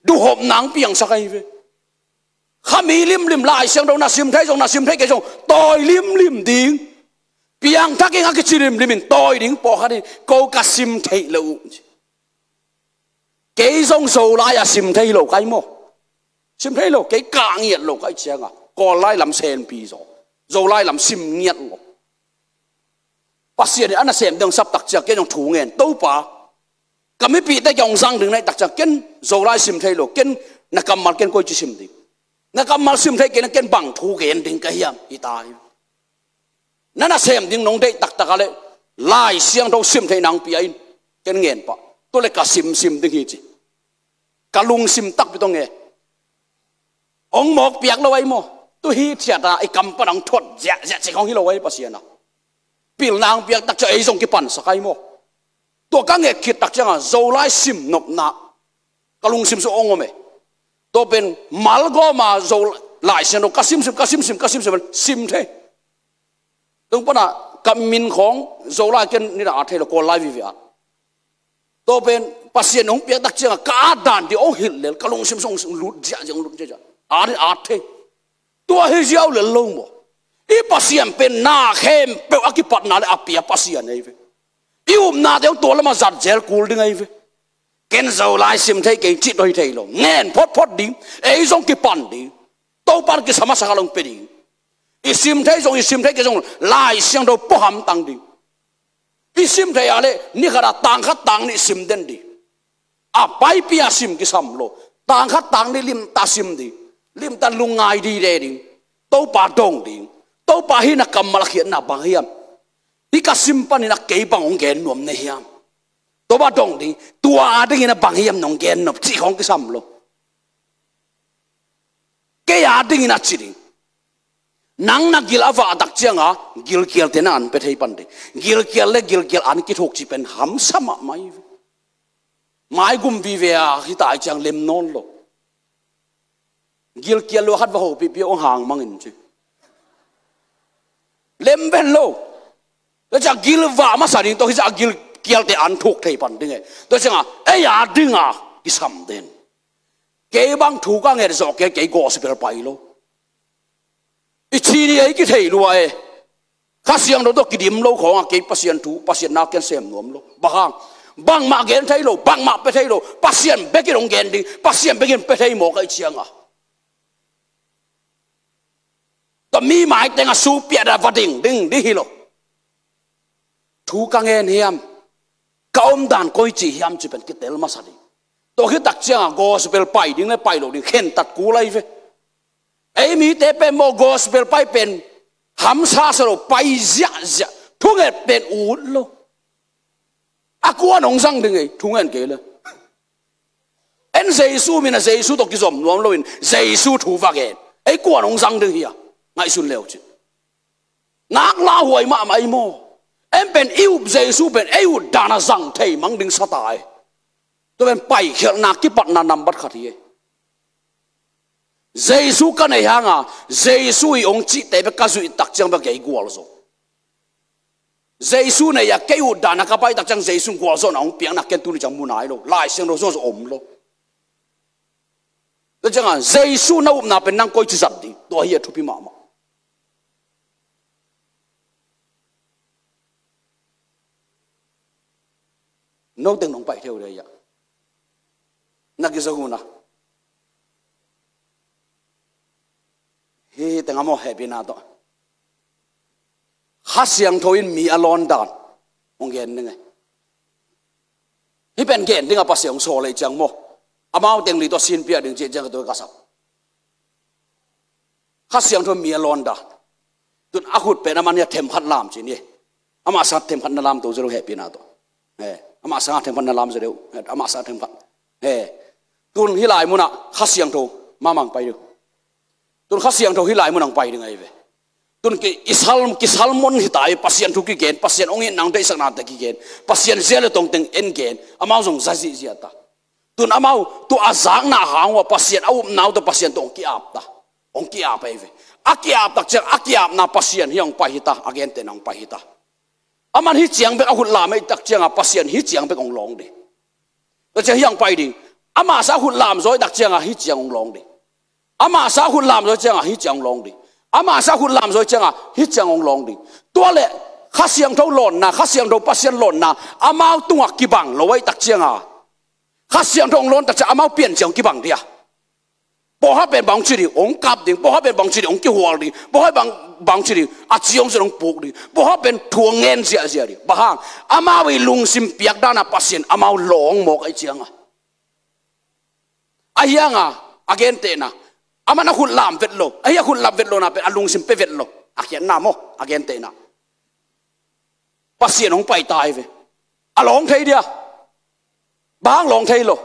Duhop nang piangsak ahi ve. Hami limlim, Lai Siangtho na sim thei zong, na sim thei kei zong, tawi limlim ding. Piangthak ing a kici limlim in tawi ding, pawlkhat in ko ka sim theih lo uh. Kei zong Zolai a sim thei lo kai maw? Sim thei lo, kei kah ngiat lo kai cianga, Kawllai lam senpi zaw, Zolai lam sim ngiat lo. Pasian in a nasem ding saptak ciang ken zong thu ngen, Topa, ka mipihte kiang hong zang ding na hih tak ciang ken Zolai sim thei lo, ken na kammal ken koici sim ding? Na kammal sim thei kei na ken bang thu gen ding ka hiam? Hi ta hi. Na nasem ding nong deih taktak a leh Lai Siangtho sim theih nang pia in, ken ngen pah. Tua leh ka simsim ding hi ci. Ka lungsim takpi tawh nge. Hong mawk piak lo ahi maw? Tu hi thiat a i kam pan hong thuat ziahziah cik hong hi lo ahi Pasian a. Pilna hong piak tak ciang ei zong kipansak ahi maw? Tua ka nget khit tak cianga Zolai sim nopna ka lungsim sung hong om e. Tua pen malgawm a Zolai Siangtho ka simsim, ka simsim, ka simsim, sim thei. Tung pana ka min khawng Zolai ken nina at thei lo, Kawllai vive at. Tua pen Pasian hong piak tak cianga ka at dan ding hong hilh lel, ka lungsim sung hong lut ziahziah, hong lut ziahziah. At in at thei. Tua hi ziau lel lo maw? I Pasian pen na khempeuh a kipatna le a pia Pasian ahi ve. I upnate hong tua lamah zat zel kul ding ahi ve. Ken Zolai sim thei kei cih tawh hi thei lo. Ngen photphot ding, ei zong kipan ding. Topan kisam a sakal hong pia ding. I sim thei zong, i sim thei kei zong Lai Siangtho pua hamtang ding. I sim thei a leh ni khat a tang khat tang nih sim den ding. A paipi a sim kisam lo. Tang khat tang nih limta sim ding. Limta lungngai dide ding. Topa dong ding. Topa hih na kammal a khiatna bang hiam? Hih ka sim panin a kei bang hong gen nuam na hiam? Topa dong ding. Tua a dingin a bang hiam nong gen nop cih khawng kisam lo. Kei a dingin a ci ding. Nang na gil a vah tak cianga gilkialte na an pia thei pan ding. Gilkial le gilkial an kithuk cih pen hamsa mahmah hi ve. Maigum vive a hi ta i ciang lem nawn lo. Gilkial lua khat va hopihpih hong hang mangin ci. Lem ven lo. Tua ciang gil vah masa ding, tua hi ciang a gilkialte an thuk thei pan ding e. Tua cianga ei a dinga kisam den. Kei bang thu ka nget zawh kei, kei gospel pai lo. I ci ni ei kithei lua e. Kha Siangtho tawh kidim lo khawng a kei Pasian thu, Pasian na ken sem nuam lo. Bang hang? Bangmah gen thei lo, bangmah pia thei lo. Pasian bekin hong gen ding, Pasian bekin pia thei mawk ahi cianga. Tua mi maiteng a supiah dan va ding ding ding hi lo. Thu ka ngen hiam? Ka omdan koici hiam cih pen kitel masa ding. Tua khit tak cianga gospel pai ding le pai lo ding khentat kul ahi ve. Ei mite pen maw gospel pai pen hamsa sa lo, pai ziahziah, thunget pen ut lo. A kuan hong zang ding ei, thungen kei le. En Jesu min a Jesu tawh kizom nuam loin Jesu thu va gen. Ei kuan hong zang ding hi a, ngaihsun leu cin. Nak lauhuai mahmah ei maw? En pen i up Jesu pen ei ut dan a zang thei mang ding sa ta ei. Tua pen paikhialhna kipatna nambat khat hi ei. Jesu ka nei hanga Jesu i hong cihte bek ka zuih tak ciang bek kei gualzo. Jesu nei a kei ut dana ka pai tak ciang Jesu gualzawhna hong piakna ken tuni ciang mu nai lo. Lai Siangtho zawzaw om lo. Tua cianga Jesu na upna pen nang koici zat ding, tua hi a thupi mahmah. Noteng nong pai theu dei a na kizahuna. Hi teng a maw hehpihna tawh Kha Siangtho in mi a lawn dan hong gen ding e. Hih pen gen ding a Pasian hong sawl leh ciang maw, amau teng li tawh sin piak ding cih ciang ka tawh ka sap. Kha Siangtho mi a lawn dan. Tun a khut pen a man hi a themkhat lam ci ni. Amah sang themkhat na lam to zero hehpihna tawh. Amah sang themkhat na lam zero. Amah sang themkhat. Tun hih lai munah Kha Siangtho mamang pai ding. Tun Kha Siangtho hih lai munah hong pai ding ahi ve. Tun ki, i sal, kisalmon hi ta i Pasian thu kigen, Pasian hong itna deihsaknate kigen, Pasian zia le tongteng en gen, amau zong za zihziah ta. Tun amau tua a zakna hang uh a Pasian a upna uh tawh Pasian tawh hong ki-ap ta. Hong ki-ap ahi ve. A ki-ap tak ciang a ki-apna Pasian hi hong pai hi ta, a gentehna hong pai hi ta. Aman hih ciang bek a khut lam ahi tak cianga Pasian hih ciang bek hong lawng ding. Tua ciang hi hong pai ding. Amah sang a khut lam zaw ahi tak cianga hih ciang hong lawng ding. Ama sa khut lam zaw ciangah hih ciang hong lawng ding. Ama sa khut lam zaw ciangah hih ciang hong lawng ding. Tua leh Kha Siangtho lawnna, Kha Siangtho Pasian lawnna, amau tungah kibang lo ahih tak ciangah, Kha Siangtho hong lawn tak ciang amau piancil hong kibang ding a. Pawlkhat pen bang ci ding, hong kap ding. Pawlkhat pen bang ci ding, hong kihual ding. Pawlkhat bang, bang ci ding, a ci hong ci ding, hong puk ding. Pawlkhat pen thu hong ngen ziahziah ding. Bang hang? Amau i lungsim piak dan a Pasian amau lawng mawk ahih ciangah. Ahi hang a, a gentehna, aman a khut lam vet lo. Ahi a khut lam vet lo na pen a lungsim pia vet lo. A khiatna maw, a gentehna, Pasian hong pai ta hi ve. A lawng thei dia? Bang hang lawng thei lo?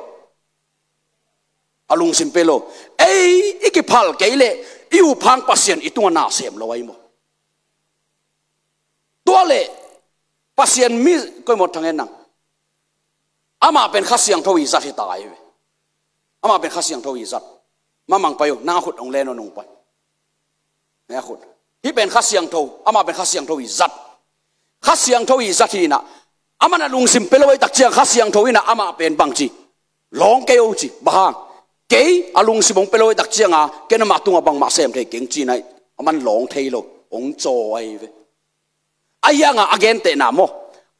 A lungsim pia lo. Ei i kiphal kei leh i up hang Pasian i tungah na sem lo ahi maw? Tua leh Pasian mi, koi mawt thang en nang. Amah pen Kha Siangtho i zat hi ta hi ve. Amah pen Kha Siangtho i zat. Mamang pai uh, nang a khut hong len uh, nong pai. Nang a khut. Hih pen Kha Siangtho, amah pen Kha Siangtho i zat. Kha Siangtho i zat hi inah, aman a lungsim pia lo ahih tak ciang Kha Siangtho inah amah pen bang ci? Lawng kei o ci. Bang hang? Kei a lungsim hong pia lo ahih tak ciangah ken amah tungah bangmah sem thei keng ci inah, aman lawng thei lo, hong caw ahi ve. Ahi hang a, a gentehna maw,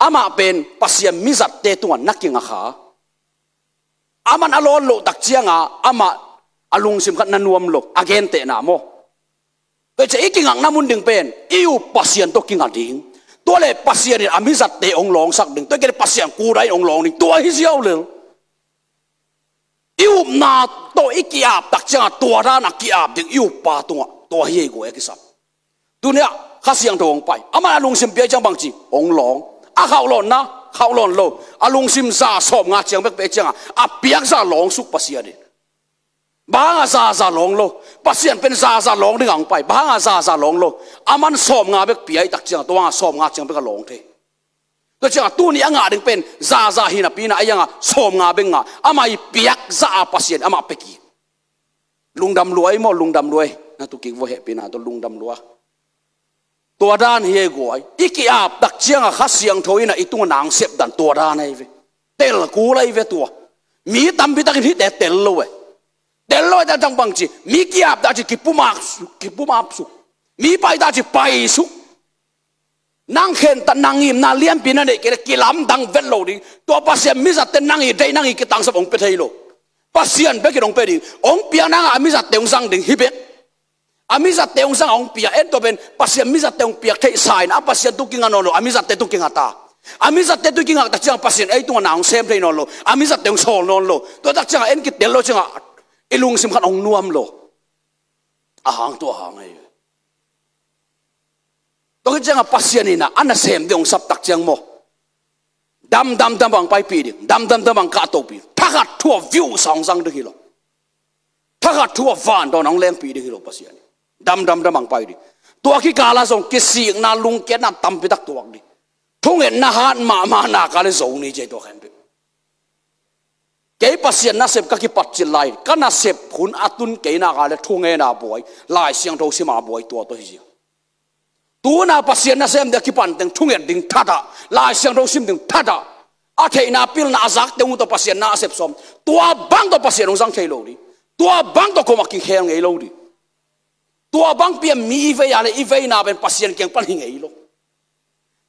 amah pen Pasian mizatte tungah na kinga kha. Aman a lawn loh tak ciangah amah a lungsim khat na nuam lo, a gentehna maw. Kei cia i kingakna mun ding pen i up Pasian tawh kinga ding. Tua leh Pasian in a mizatte hong lawngsak ding. Tua kei leh Pasian kuda in hong lawng ding. Tua hi ziau lel. I upna tawh i ki-ap tak ciangah tua dan a ki-ap ding i uppa tungah. Tua hi ei guai a kisam. Tuni-ah Kha Siangtho hong pai. Amah a lungsim pia ciang bang ci? Hong lawng. A khauh lawnna, khauh lawn lo. A lungsim za sawmnga ciang bek pia ciangah a piak za lawng suk Pasian in. Bang hang a zaza lawng lo? Pasian pen zaza lawng dingah hong pai. Bang hang a zaza lawng lo? Aman sawmnga bek pia ahih tak ciangah tua hang a sawmnga ciang bek a lawng thei. Tua ciangah tuni a ngah ding pen zaza hi napi inah, ahi hang a sawmnga bek ngah. Amah i piak za a Pasian amah pia kik. Lungdam lua ei maw, lungdam lua ei. Na tu kik vua, hehpihna tawh lungdam lua. Tua dan hi ei guai. I ki-ap tak ciangah Kha Siangtho inah i tungah na hong sep dan tua dan ahi ve. Tel kul ahi ve tua. Mi tampi takin hihte tel lo e. Tel lo e, tel ciang bang ci? Mi ki-ap tak ci kipumap suk, kipumap suk. Mi pai tak ci pai suk. Nang khentat, nang ngimna lianpi na neih kei leh kilamdang vet lo ding. Tua Pasian mizatte nang i deih, nang i kitangsap hong pia thei lo. Pasian bekin hong pia ding. Hong piak nangah a mizatte hong zang ding hi bek. A mizatte hong zang a hong pia. En tua pen Pasian mizatte hong piak theih sa inah a Pasian tungah kinga nawn lo, a mizatte tungah kinga ta. A mizatte tungah kingak tak ciangah Pasian ei tungah na hong sem thei nawn lo. A mizatte hong sawl nawn lo. Tua tak ciangah en kitel lo ciangah i lungsim khat hong nuam lo. A hang tua hang ahi. Tua khit ciangah Pasian inah a nasem ding hong sap tak ciang maw, dam dam dam bang paipih ding, dam dam dam bang kahtohpih, thakhat thu-ah viu sa hong zang ding hi lo. Thakhat thu-ah vandawn hong lengpih ding hi lo Pasian. Dam dam dam bang pai ding. Tua kikal ah zong kisikna, lungkiatna tampi tak tuak ding. Thungetna hat mahmah nak leh zo ni ci ei tua khempeuh. Kei Pasian nasep ka kipatcil lai, ka nasep hun a tun kei nak leh thungen a buai, Lai Siangtho sim a buai, tua tawh hi zia. Tu-in a Pasian nasem ding a kipan teng thunget ding that ah, Lai Siangtho sim ding that ah, a theihna pilna a zak teng uh tawh Pasian nasep sawm. Tua bang tawh Pasian hong zang thei lo ding. Tua bang tawh kuamah kikhel ngei lo ding. Tua bang pian mi i vei a leh i veina pen Pasian kiang pan hi ngei lo.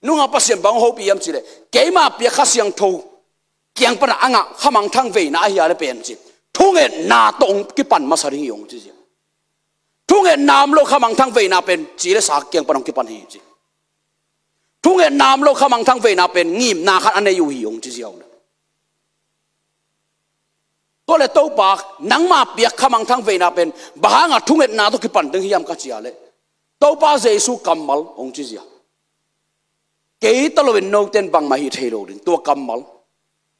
Nungah Pasian bang hopih hiam cih leh, keima piak Kha Siangtho kiang panah a ngah khamangthang veina ahi a leh pen ci, thungetna tawh hong kipan masa ding hi hong ci zia. Thungetna om lo khamangthang veina pen ci leh sa kiang pan hong kipan hi ci. Thungetna om lo khamangthang veina pen ngimna khat a nei uh hi hong ci ziau na. Tua leh Topa, nangma piak khamangthang veina pen bang hanga thungetna tawh kipan ding hiam ka ci a leh, Topa Jesu kammal hong ci zia. Kei ta loin note in bangmah hih thei lo ding, tua kammal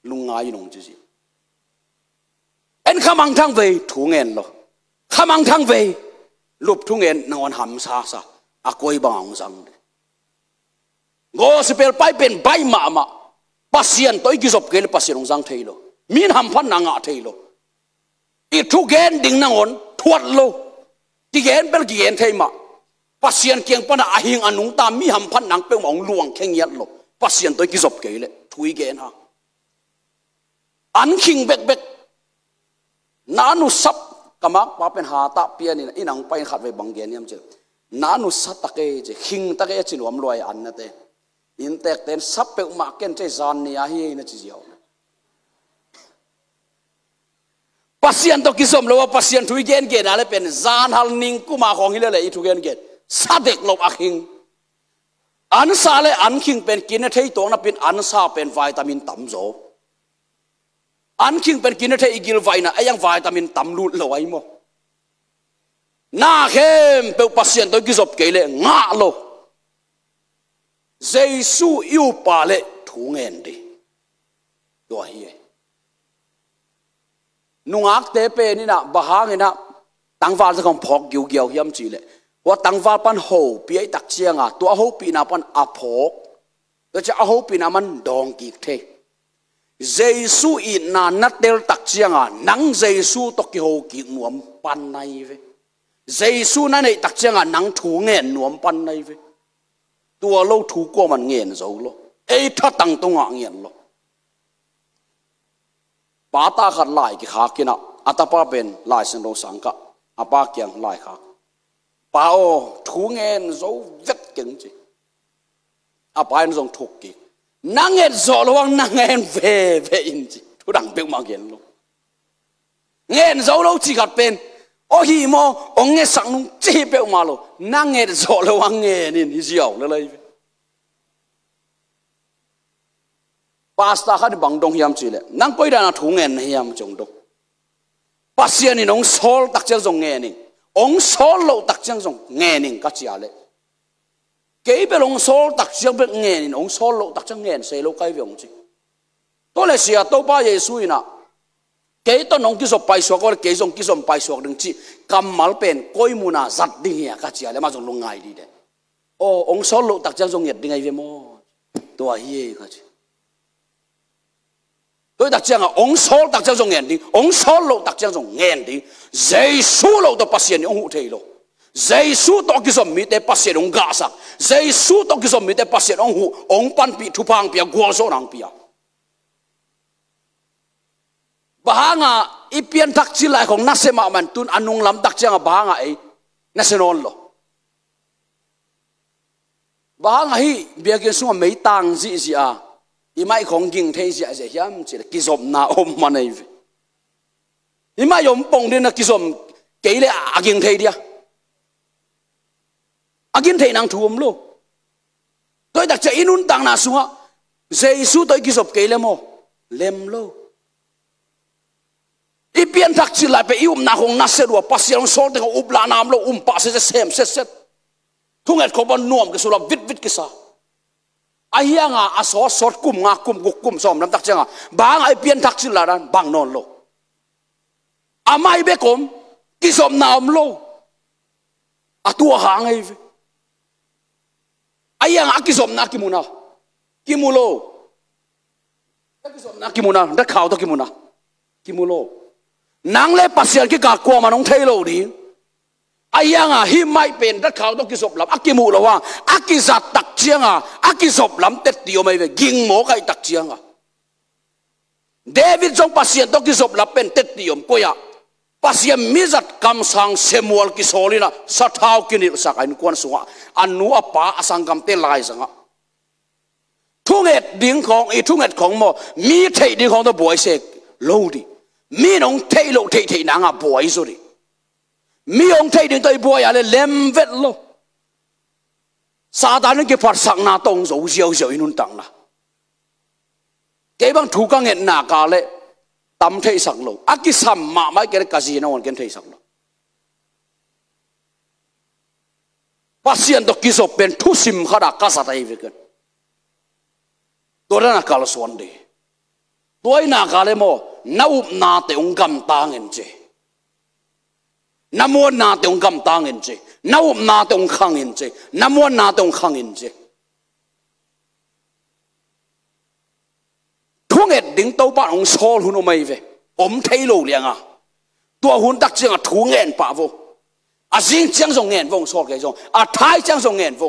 lungngai in hong ci zia. En khamangthang vei, thungen lo. Khamangthang vei, lup thungen nangawn hamsasa, a koi bang hong zang ding. Gospel pai pen baih mahmah. Pasian tawh i kizop kei leh Pasian hong zang thei lo. Mi in hamphatna ngah thei lo. I thugen ding nangawn thuat lo. Kigen bel kigen thei mah. Pasian kiang panah a hing a nungta mi hamphatna peuhmah hong luang khe ngiat lo. Pasian tawh i kizop kei leh thu i gen hang. An khing bekbek. Na nusap Ka makpa pen hatah pianin inn ah hong pai in khatvei bang gen hiam cih leh, na nusa tak ei ci, khing tak ei a ci nuam lua hi, an nate. Inntekte in sa peuhmah ken ci, zan ni a hi ei na ci ziau. Pasian tawh kizom lo a Pasian thu i gengen a leh pen zan hal ning kum a khawng hi leh leh i thu gengen sa dek lo a khing. An sa leh an khing pen kine thei tuak napi-in an sa pen vitamin tam zaw. An khing pen kine thei, i gilvah in ah ei ang vitamin tam lut lo ahi maw. Na khempeuh Pasian tawh i kizop kei leh ngah lo. Jesu i up a leh thu ngen ding. Tua hi ei. Nungakte pen in ah bang hangin ah tangvalte khawng phawk giugiau hiam cih leh, hua tangval pan hopih ahih tak ciang a, tua a hopihna pan a phawk, tua ciang a hopihna man dawng kik thei. Jesu itna na tel tak ciang a, nang Jesu tawh kiho kik nuam pan na hi ve. Jesu na neih tak ciang a, nang thu ngen nuam pan na hi ve. Tua lo thu kuaman ngen zo lo. Ei thatang tungah ngen lo. Pa ta khat lai kikhak in ah, a tapa pen Lai Siangtho sang kah, a pa kiang lai khak. Pa aw, thu ngen zo vet keng ci. A pa in zong thuk kik. Na nget zawh loh hang na ngen veve in ci. Thu dang peuhmah gen lo. Ngen zo lo cih khat pen, aw hi maw, hong ngetsak nung ci hi peuhmah lo. Na nget zawh loh hang ngen in hi ziau lel ahi ve. Pastor khat in bang dong hiam cih leh, nang koi dan a thu ngen na hiam ci hong dong. Pasian in hong sawl tak ciang zong ngen ing, hong sawl loh tak ciang zong ngen ing ka ci a leh, kei bel hong sawl tak ciang bel ngen in, hong sawl loh tak ciang ngen sei lo ka hi ve hong ci. Tua leh sia, Topa Jesu in ah, kei tawh nong kizop paisuak aw leh kei zong kizom paisuak ding cih kammal pen koi mun a zat ding hi a ka ci a leh amah zong lungngai dide. Aw, hong sawl loh tak ciang zong nget ding ahi ve maw? Tua hi ei ka ci. Tua hi tak ciang a, hong sawl tak ciang zong ngen ding, hong sawl loh tak ciang zong ngen ding. Jesu lo tawh Pasian in hong huh thei lo. Jesu tawh kizom mite Pasian hong gahsak. Jesu tawh kizom mite Pasian hong huh, hong panpih, thupha hong pia, gualzawhna hong pia. Bang hang a i pianthak cil lai khawng nasia mahmah in, tun a nung lam tak ciang a bang hang a ei nasia nawn lo. Bang hang a hih biakinn sungah meitang zihziah a, i maih khawng ging thei ziahziah hiam cih leh kizopna om man ahi ve. I maih om pong ding a, kizom kei leh a ging thei dia? A ging thei nang thu om lo. Tua hi tak ciang i nuntakna sungah Jesu tawh i kizop kei leh maw, lem lo. I pianthak cil lai pen i upna khawng nasia lua, Pasian hong sawlte khawng uplahna om lo, um pah setset, sem setset. Thunget khawng pan nuam kisa lo, vitvit kisa. Ahi hang a, a sawtsawt kum nga, kum guk, kum sawm lam tak ciang a, bang hang a i pianthak cil lai dan bang nawn lo. A mai bek om, kizopna om lo. A tua hang ahi ve. Ahi hang a kizopna kimu na? Kimu lo. A kizopna kimu na, datkhau tawh kimu na? Kimu lo. Nang leh Pasian kikal kuaman hong thei lo ding. Ahi hang a hih maih pen datkhau tawh kizop lam a kimuh loh hang, a kizat tak ciang a, a kizop lam tetti om ahi ve, ging mawk ahih tak ciang a. David zong Pasian tawh kizop lam pen tetti om. Koi ah? Pasian mizat kamsang Samuel kisawl in ah, sathau kinilhsak a, innkuan sungah a nu a pa a sanggamte laizang ah. Thunget ding khawng, i thunget khawng maw, mi theih ding khawng tawh buai se lo ding. Mi in hong theih loh theihtheih nang a buai zaw ding. Mi hong theih ding tawh i buai a leh lem vet lo. Satan in kiphatsakna tawh hong zo ziauziau i nuntakna. Kei bang thu ka ngetna ka leh tam theisak lo. A kisam mahmah i kei leh ka zi na wan ken theisak lo. Pasian tawh kizop pen thusim khat a ka zat ahi ve ken. Tua dan a kalsuan ding. Tua ahih nak leh maw, na upnate hong gamtang in ci. Na muannate hong gamtang in ci. Na upnate hong khang in ci. Na muannate hong khang in ci. Thunget ding Topa in hong sawl hun om ahi ve. Om thei lo liang a. Tua hun tak ciang a thu ngen pah vo. A zing ciang zong ngen vo, hong sawl kei zong. A thai ciang zong ngen vo.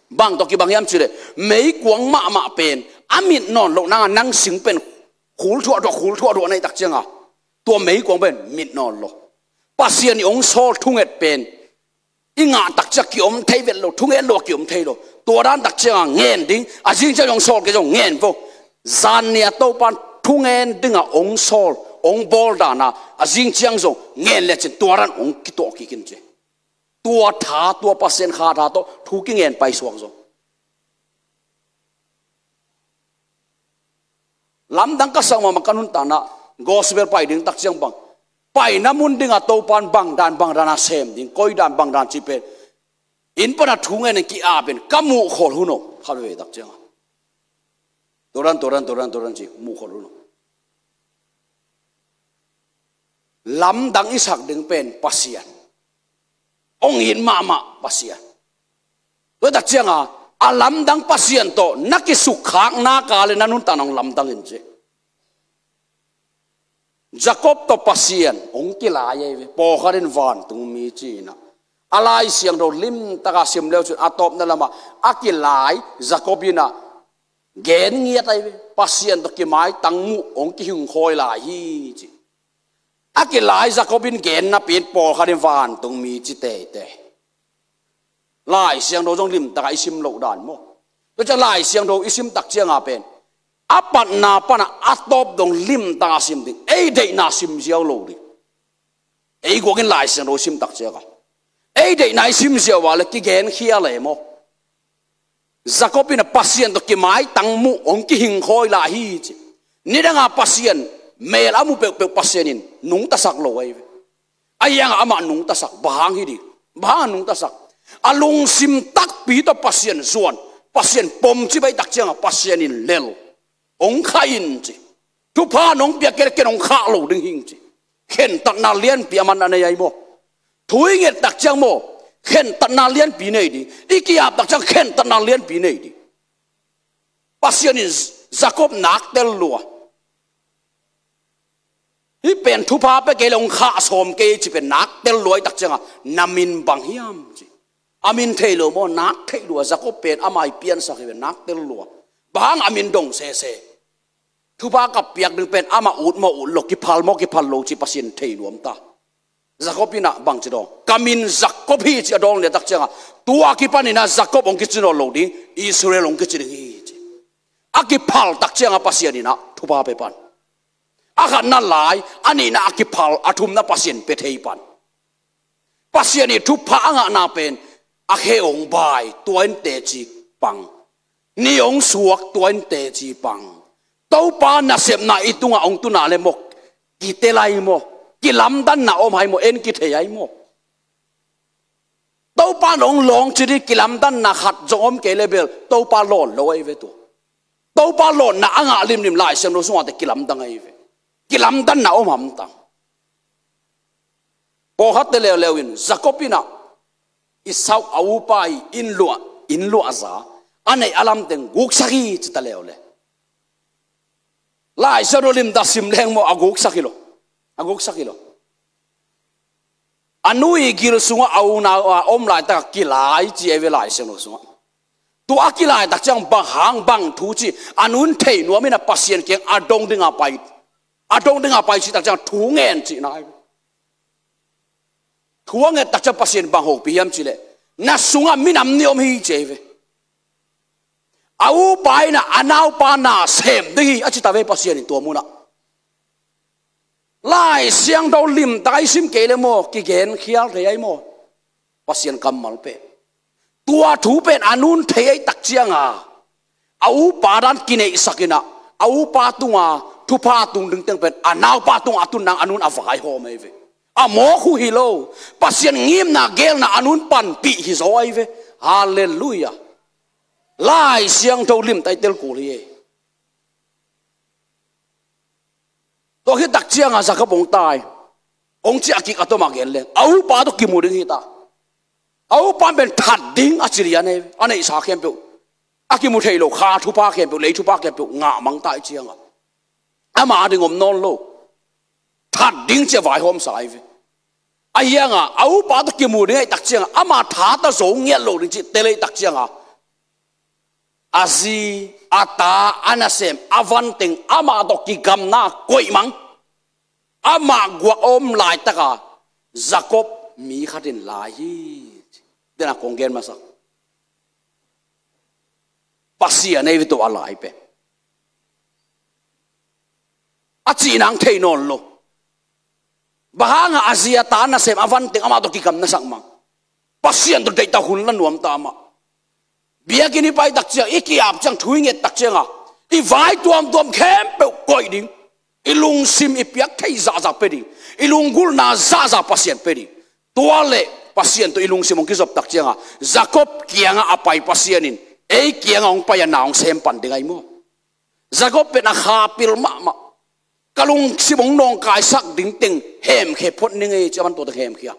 Bang tawh kibang hiam cih leh, meikuang mahmah pen a mit nawn loh nang a, nang sing pen khul thuahthuah, khul thuahthuah na hih tak ciang a, tua meikuang pen mit nawn lo. Pasian i hong sawl thunget pen i ngah takciang kiom thei vet lo, thunget lo a kiom thei lo. Tua dan takcianga ngen ding, a zing ciang hong sawl kei zong ngen vo. Zan nia Topan thungen dinga hong sawl, hong bawl dana a zing ciang zong ngen lecin tua dan hong kituah kik in ci. Tua tha, tua Pasian kha tha tawh thu kingen paisuak zong. Lamdang ka sak mahmah ka nuntakna, gospel pai ding takciang bang, paina mun dinga Topan bang dan bang dan a sem ding, koi dan bang dan ci pen in pana thu ngen in ki-ap in ka muh khol hun om khat veve takcianga. Tua dan, tua dan, tua dan, tua dan ci muh khol hun om. Lamdang i sak ding pen Pasian. Hong it mahmah Pasian. Tua takcianga a lamdang Pasian tawh na kisukkhakna ka le na nuntakna hong lamdang in ci. Jacob tawh Pasian hong kilai ahi ve, pawlkhat in vantung mi ci-inah. A Lai Siangtho limtaka sim leu cun a tawpna lamah a kilai Jacob inah gen ngiat ahi ve. Pasian tawh kimaitang muh hong kihingkhawi lai hi ci. A kilai Jacob in gen napi in pawlkhat in vantung mi ci teitei. Lai Siangtho zong limtaka i sim loh dan maw? Tua ciang Lai Siangtho i sim takcianga pen a patna pana a tawp dong limtaka sim ding, ei deihna sim ziau lo ding. Ei guakin Lai Siangtho i sim takcianga ei deihna i sim ziau a le kigen khia le maw? Jacob inah Pasian tawh kimaitang muh hong kihingkhawi lai hi ci. Nidanga Pasian mel a mu peuhpeuh Pasian in nungtasak lo ahi ve. A hiangah amah nungtasak, bang hang hi ding? Bang hang a nungtasak? A lungsim takpi tawh Pasian zuan, Pasian pom ci baih takcianga Pasian in lel, hong khah in ci. Thupha nong piak kei le ken hong khah lo ding hing ci. Khentatna lianpi a man a nei ahi maw? Thu i nget takciang maw, khentatna lianpi nei ding. I ki-ap takciang khentatna lianpi nei ding. Pasian in Jacob nak tel lua. Hih pen thupha pia kei le hong khah sawm kei ci pen nak tel lua i takcianga na min bang hiam ci. A min thei lo maw, nak theih lua. Jacob pen ama i piansak hi pen nak tel lua. Bang hang a min dong sese? Thupha ka piak ding pen amah ut maw ut lo, kiphal maw kiphal lo ci Pasian thei nuam ta. Jacob inah bangci dawng? Ka min Jacob hi ci a dawng lian takcianga tua kipan inah Jacob hong kici nawn lo ding, Israel hong kici ding hi ci. A kiphal takcianga Pasian inah thupha pe pan. A khatna lai, a nihna a kiphal, a thumna Pasian pe thei pan. Pasian i thupha a ngahna pen a khe hong bai, tua in teci pang. Ni hong suak, tua in teci pang. Topa nasepna i tungah hong tuna le maw, kitel ahi maw? Kilamdanna om ahi maw? En kithei ahi maw? Topa in hong lawng ci ding kilamdanna khat zong om kei le bel Topa lawn lo ahi ve tua. Topa lawnna a ngah limlim Lai Siangtho sungah te kilamdang ahi ve. Kilamdanna om hamtang. Pawlkhatte leuleu in Jacob inah Esau a upa i inn luah, inn luahza a neih a lamteng guksak hi ci ta leuleu. Lai Siangtho limtak sim leng maw, a guksak hi lo. A guksak hi lo. A nu i gil sungah a unau a om laitak a kilai ci ahi ve Lai Siangtho sungah. Tua a kilai takciang bang hang bang thu ci a nun thei nuam inah Pasian kiang a dong dinga pai. A dong dinga pai ci takciang thu ngen cihna ahi ve. Thu a nget takciang Pasian bang hopih hiam cih leh, na sungah minam nih om hi ci ahi ve. A upa inah a naupa na sem ding hi a ci ta ve Pasian in tua munah. Lai Siangtho limtak i sim kei le maw, kigen khial thei ahi maw? Pasian kammal pen. Tua thu pen a nun thei ahi takcianga a upa dan kineihsak inah a upa tunga thupha tung ding teng pen a naupa tungah a tun nang a nun a vaihawm ahi ve. A mawk uh hi lo. Pasian ngimna gelna a nun panpih hi zaw ahi ve. Halleluiah. Lai Siangtho limtak i tel kul hi ei. Tua khit takcianga Jacob hong tai. Hong ci a kik a tawmah gen leng a upa tawh kimu ding hi ta. A upa pen that ding a ci lian ahi ve. A neihsa khempeuh, a kimu thei lo kha thupha khempeuh, lei thupha khempeuh ngah mang ta i cianga ama a ding om nawn lo. That ding ci a vaihawmsa ahi ve. A hianga a upa tawh kimu ding ahi takcianga ama tha ta zo ngiat lo ding ci tel ahi takcianga a zi, a ta, a nasem, a vanteng, amah tawh kigamna koihmang. Amah guak a om laitaka Jacob mi khat in lai hi. Dena kong gen masa. Pasian ei ve tawh a lai pen. A cih nang thei nawn lo. Bang hanga a zi a ta nasem a van teng amah tawh kigamna sak mang. Pasian tawh deihtak hun la nuam ta mah. Biakinn i pai tak ciang, i ki-ap ciang, thu i nget tak cianga, i vai tuamtuam khempeuh koih ding. I lungsim i piak theih zahzah pe ding. I lunggulhna zahzah Pasian pe ding. Tua leh Pasian tawh i lungsim hong kizop tak cianga, Jacob kianga a pai Pasian in ei kianga hong pai a na hong sem pan ding ahi maw? Jacob pen a khapil mahmah. Ka lungsim hong nawngkaisak ding teng hemkhia phot ning ei ci, aman tua teng hemkhia.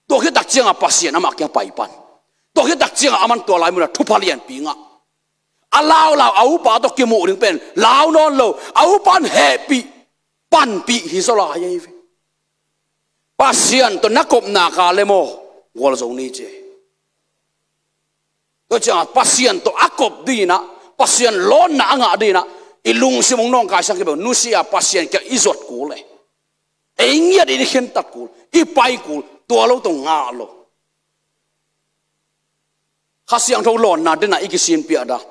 Tua khit tak cianga Pasian amah kiang pai pan. Tua khit tak cianga aman tua lai munah thupha lianpi ngah. A laulau a upa tawh kimuh ding pen lau nawn lo, a upa in hehpih, panpih hi zaw lai ei ve. Pasian tawh na kopna ka le maw, gualzo ni ci. Tua ciangah Pasian tawh a kop dinah, Pasian lawnna a ngah dinah, i lungsim hong nawngkaisak hi beuh, nusia Pasian kiang i zuat kul e. Ei ngiat in i khentat kul, i pai kul, tua lo tawh ngah lo. Kha Siangtho lawnna dena i kisinpiah dan.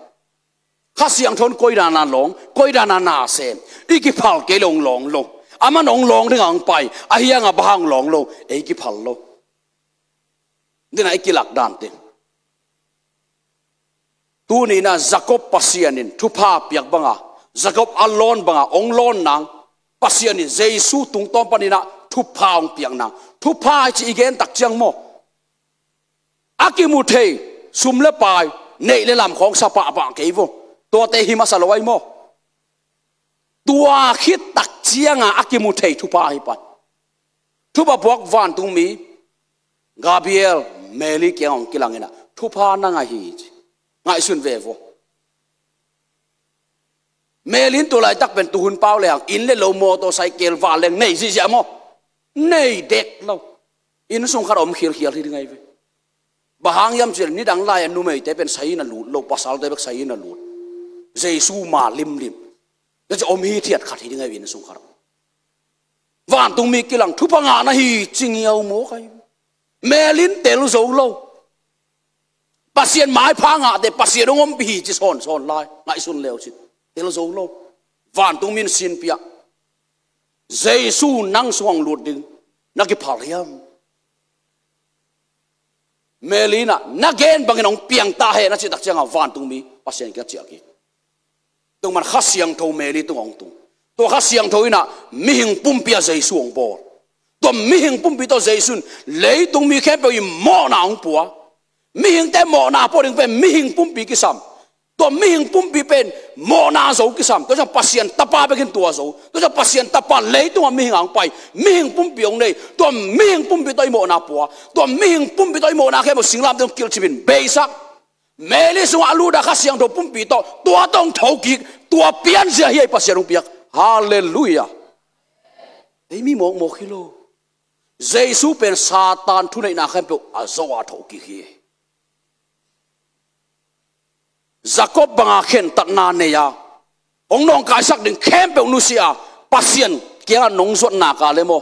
Kha Siangtho in koi dana lawng, koi dana na sem. I kiphal kei le hong lawng lo. Aman hong lawng dinga hong pai, ahi hanga bang hang hong lawng lo, ei kiphal lo. Dena i kilak dante. Tuninah Jacob Pasian in thupha piak banga, Jacob a lawn banga hong lawn nang, Pasian in Jesu tungtawn paninah thupha hong piak nang. Thupha ci i gen tak ciang maw? A kimu thei, sum le pai, neih le lam khawng sa pahpah kei vo. Tuate hi masa lo ahi maw? Tua khit tak cianga a kimu thei thupha ahi pan. Thupha puak vantungmi Gabriel, Mary kiang hong kilanginah, thupha nang ahi ci. Ngaihsun ve vo. Mary in tu laitak pen tuhun pau le hang, inn le lo, motorcycle, vanleng nei ziahziah maw? Nei dek lo. Inn sung khat om khialkhial hi ding ahi ve. Bang hang hiam cih leh nidang lai-a numeite pen saina lut lo, pasalte bek saina lut. Jesu ma limlim. Tua ci om hithiat khat hi ding ahi ve, inn sung khat. Vantungmi kilang, thupha ngah na hi ci ngiau mawk ahi. Mary in tel zo lo. Pasian maipha ngahte Pasian hong ompih hi ci sawnsawn lai. Ngaihsun leu cin. Tel zo lo. Vantungmi in sinpiah. Jesu nang sungah hong lut ding na kiphal hiam? Mary inah, na gen bangin hong piang ta hen, a cih tak ciangah vantungmi Pasian kiang ciah kik. Tua man Kha Siangtho Mary tungah hong tung. Tua Kha Siangtho inah mihing pumpi ah Jesu hong bawl. Tua mihing pumpi tawh Jesu in leitung mi khempeuh i mawhna hong pua. Mihingte mawhna pua ding pen mihing pumpi kisam. Tua mihing pumpi pen mawhna zo kisam. Tua ciang Pasian Tapa bekin tua zo. Tua ciang Pasian Tapa leitungah mihing hong pai. Mihing pumpi hong nei. Tua mihing pumpi tawh i mawhna pua. Tua mihing pumpi tawh i mawhna khempeuh singlamteh tawh kilhcipin beisak. Mary sungah a luta Kha Siangtho pumpi tawh tua tawh hong thokik, tua pianzia hi ei Pasian hong piak. Halleluiah. Ei mi mawkmawk hi lo. Jesu pen Satan thuneihna khempeuh a zawh a thokik hi. Jacob banga khentatna nei a, hong nawngkaisak ding khempeuh nusia a, Pasian kiangah nong zuatna ka le maw?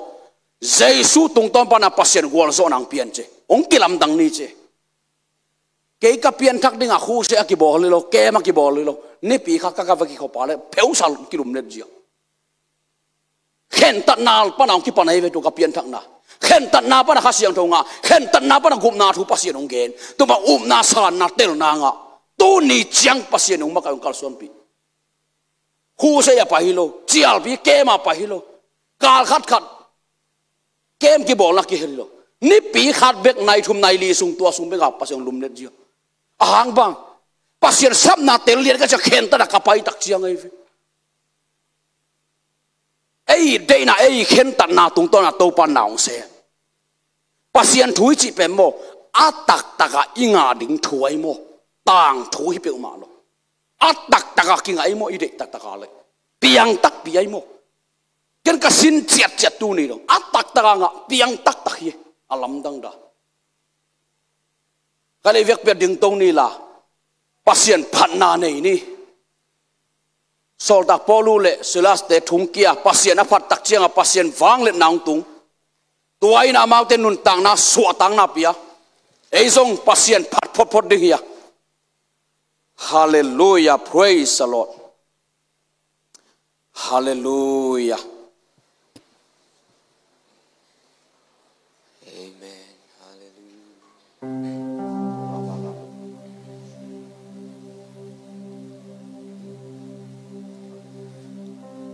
Jesu tungtawn pana Pasian gualzawhna hong pian ci. Hong kilamdang ni ci. Kei ka pianthak dingah khuse a kibawl hi lo, kem a kibawl hi lo. Nipi kha ka ka va kikhop a le pheusal kilumlet zia. Khentatna pana hong kipan ahi ve tua ka pianthakna. Khentatna pana Kha Siangtho ngah. Khentatna pana gupna thu Pasian hong gen. Tua bang upna sanna telna ngah. Tuni ciang Pasian hong makaih hong kalsuanpih. Khuse a pai hi lo. Cialpi kem a pai hi lo. Kal khatkhat kem kibawlna kihel hi lo. Nipi khat bek nai thum nai li sung tua sung bek a Pasian lumlet zia. Ahang bang Pasian sapna tel lian ka cia khentat a ka pai tak ciang ahi ve. Ei deihna ei khentatna tungtawna Topa na hong sem. Pasian thu i cih pen maw, a taktaka i ngah ding thu ahi maw? Tangthu hi peuhmah lo. A taktaka kingah ahi maw, i deih taktaka le piang takpi ahi maw? Ken ka sin ciatciat tu ni dong a taktaka ngah piang taktak hi. A lamdang da. Ka lei vekpi a dingto ni la, Pasian phatna nei ni. Sawltak Paulu le Silaste thungkia Pasian a phat tak cianga Pasian vangliatna hong tung. Tua in amaute nuntakna suahtakna pia, ei zong Pasian phat photphot ding hi a. Halleluiah, praise the Lord. Halleluiah.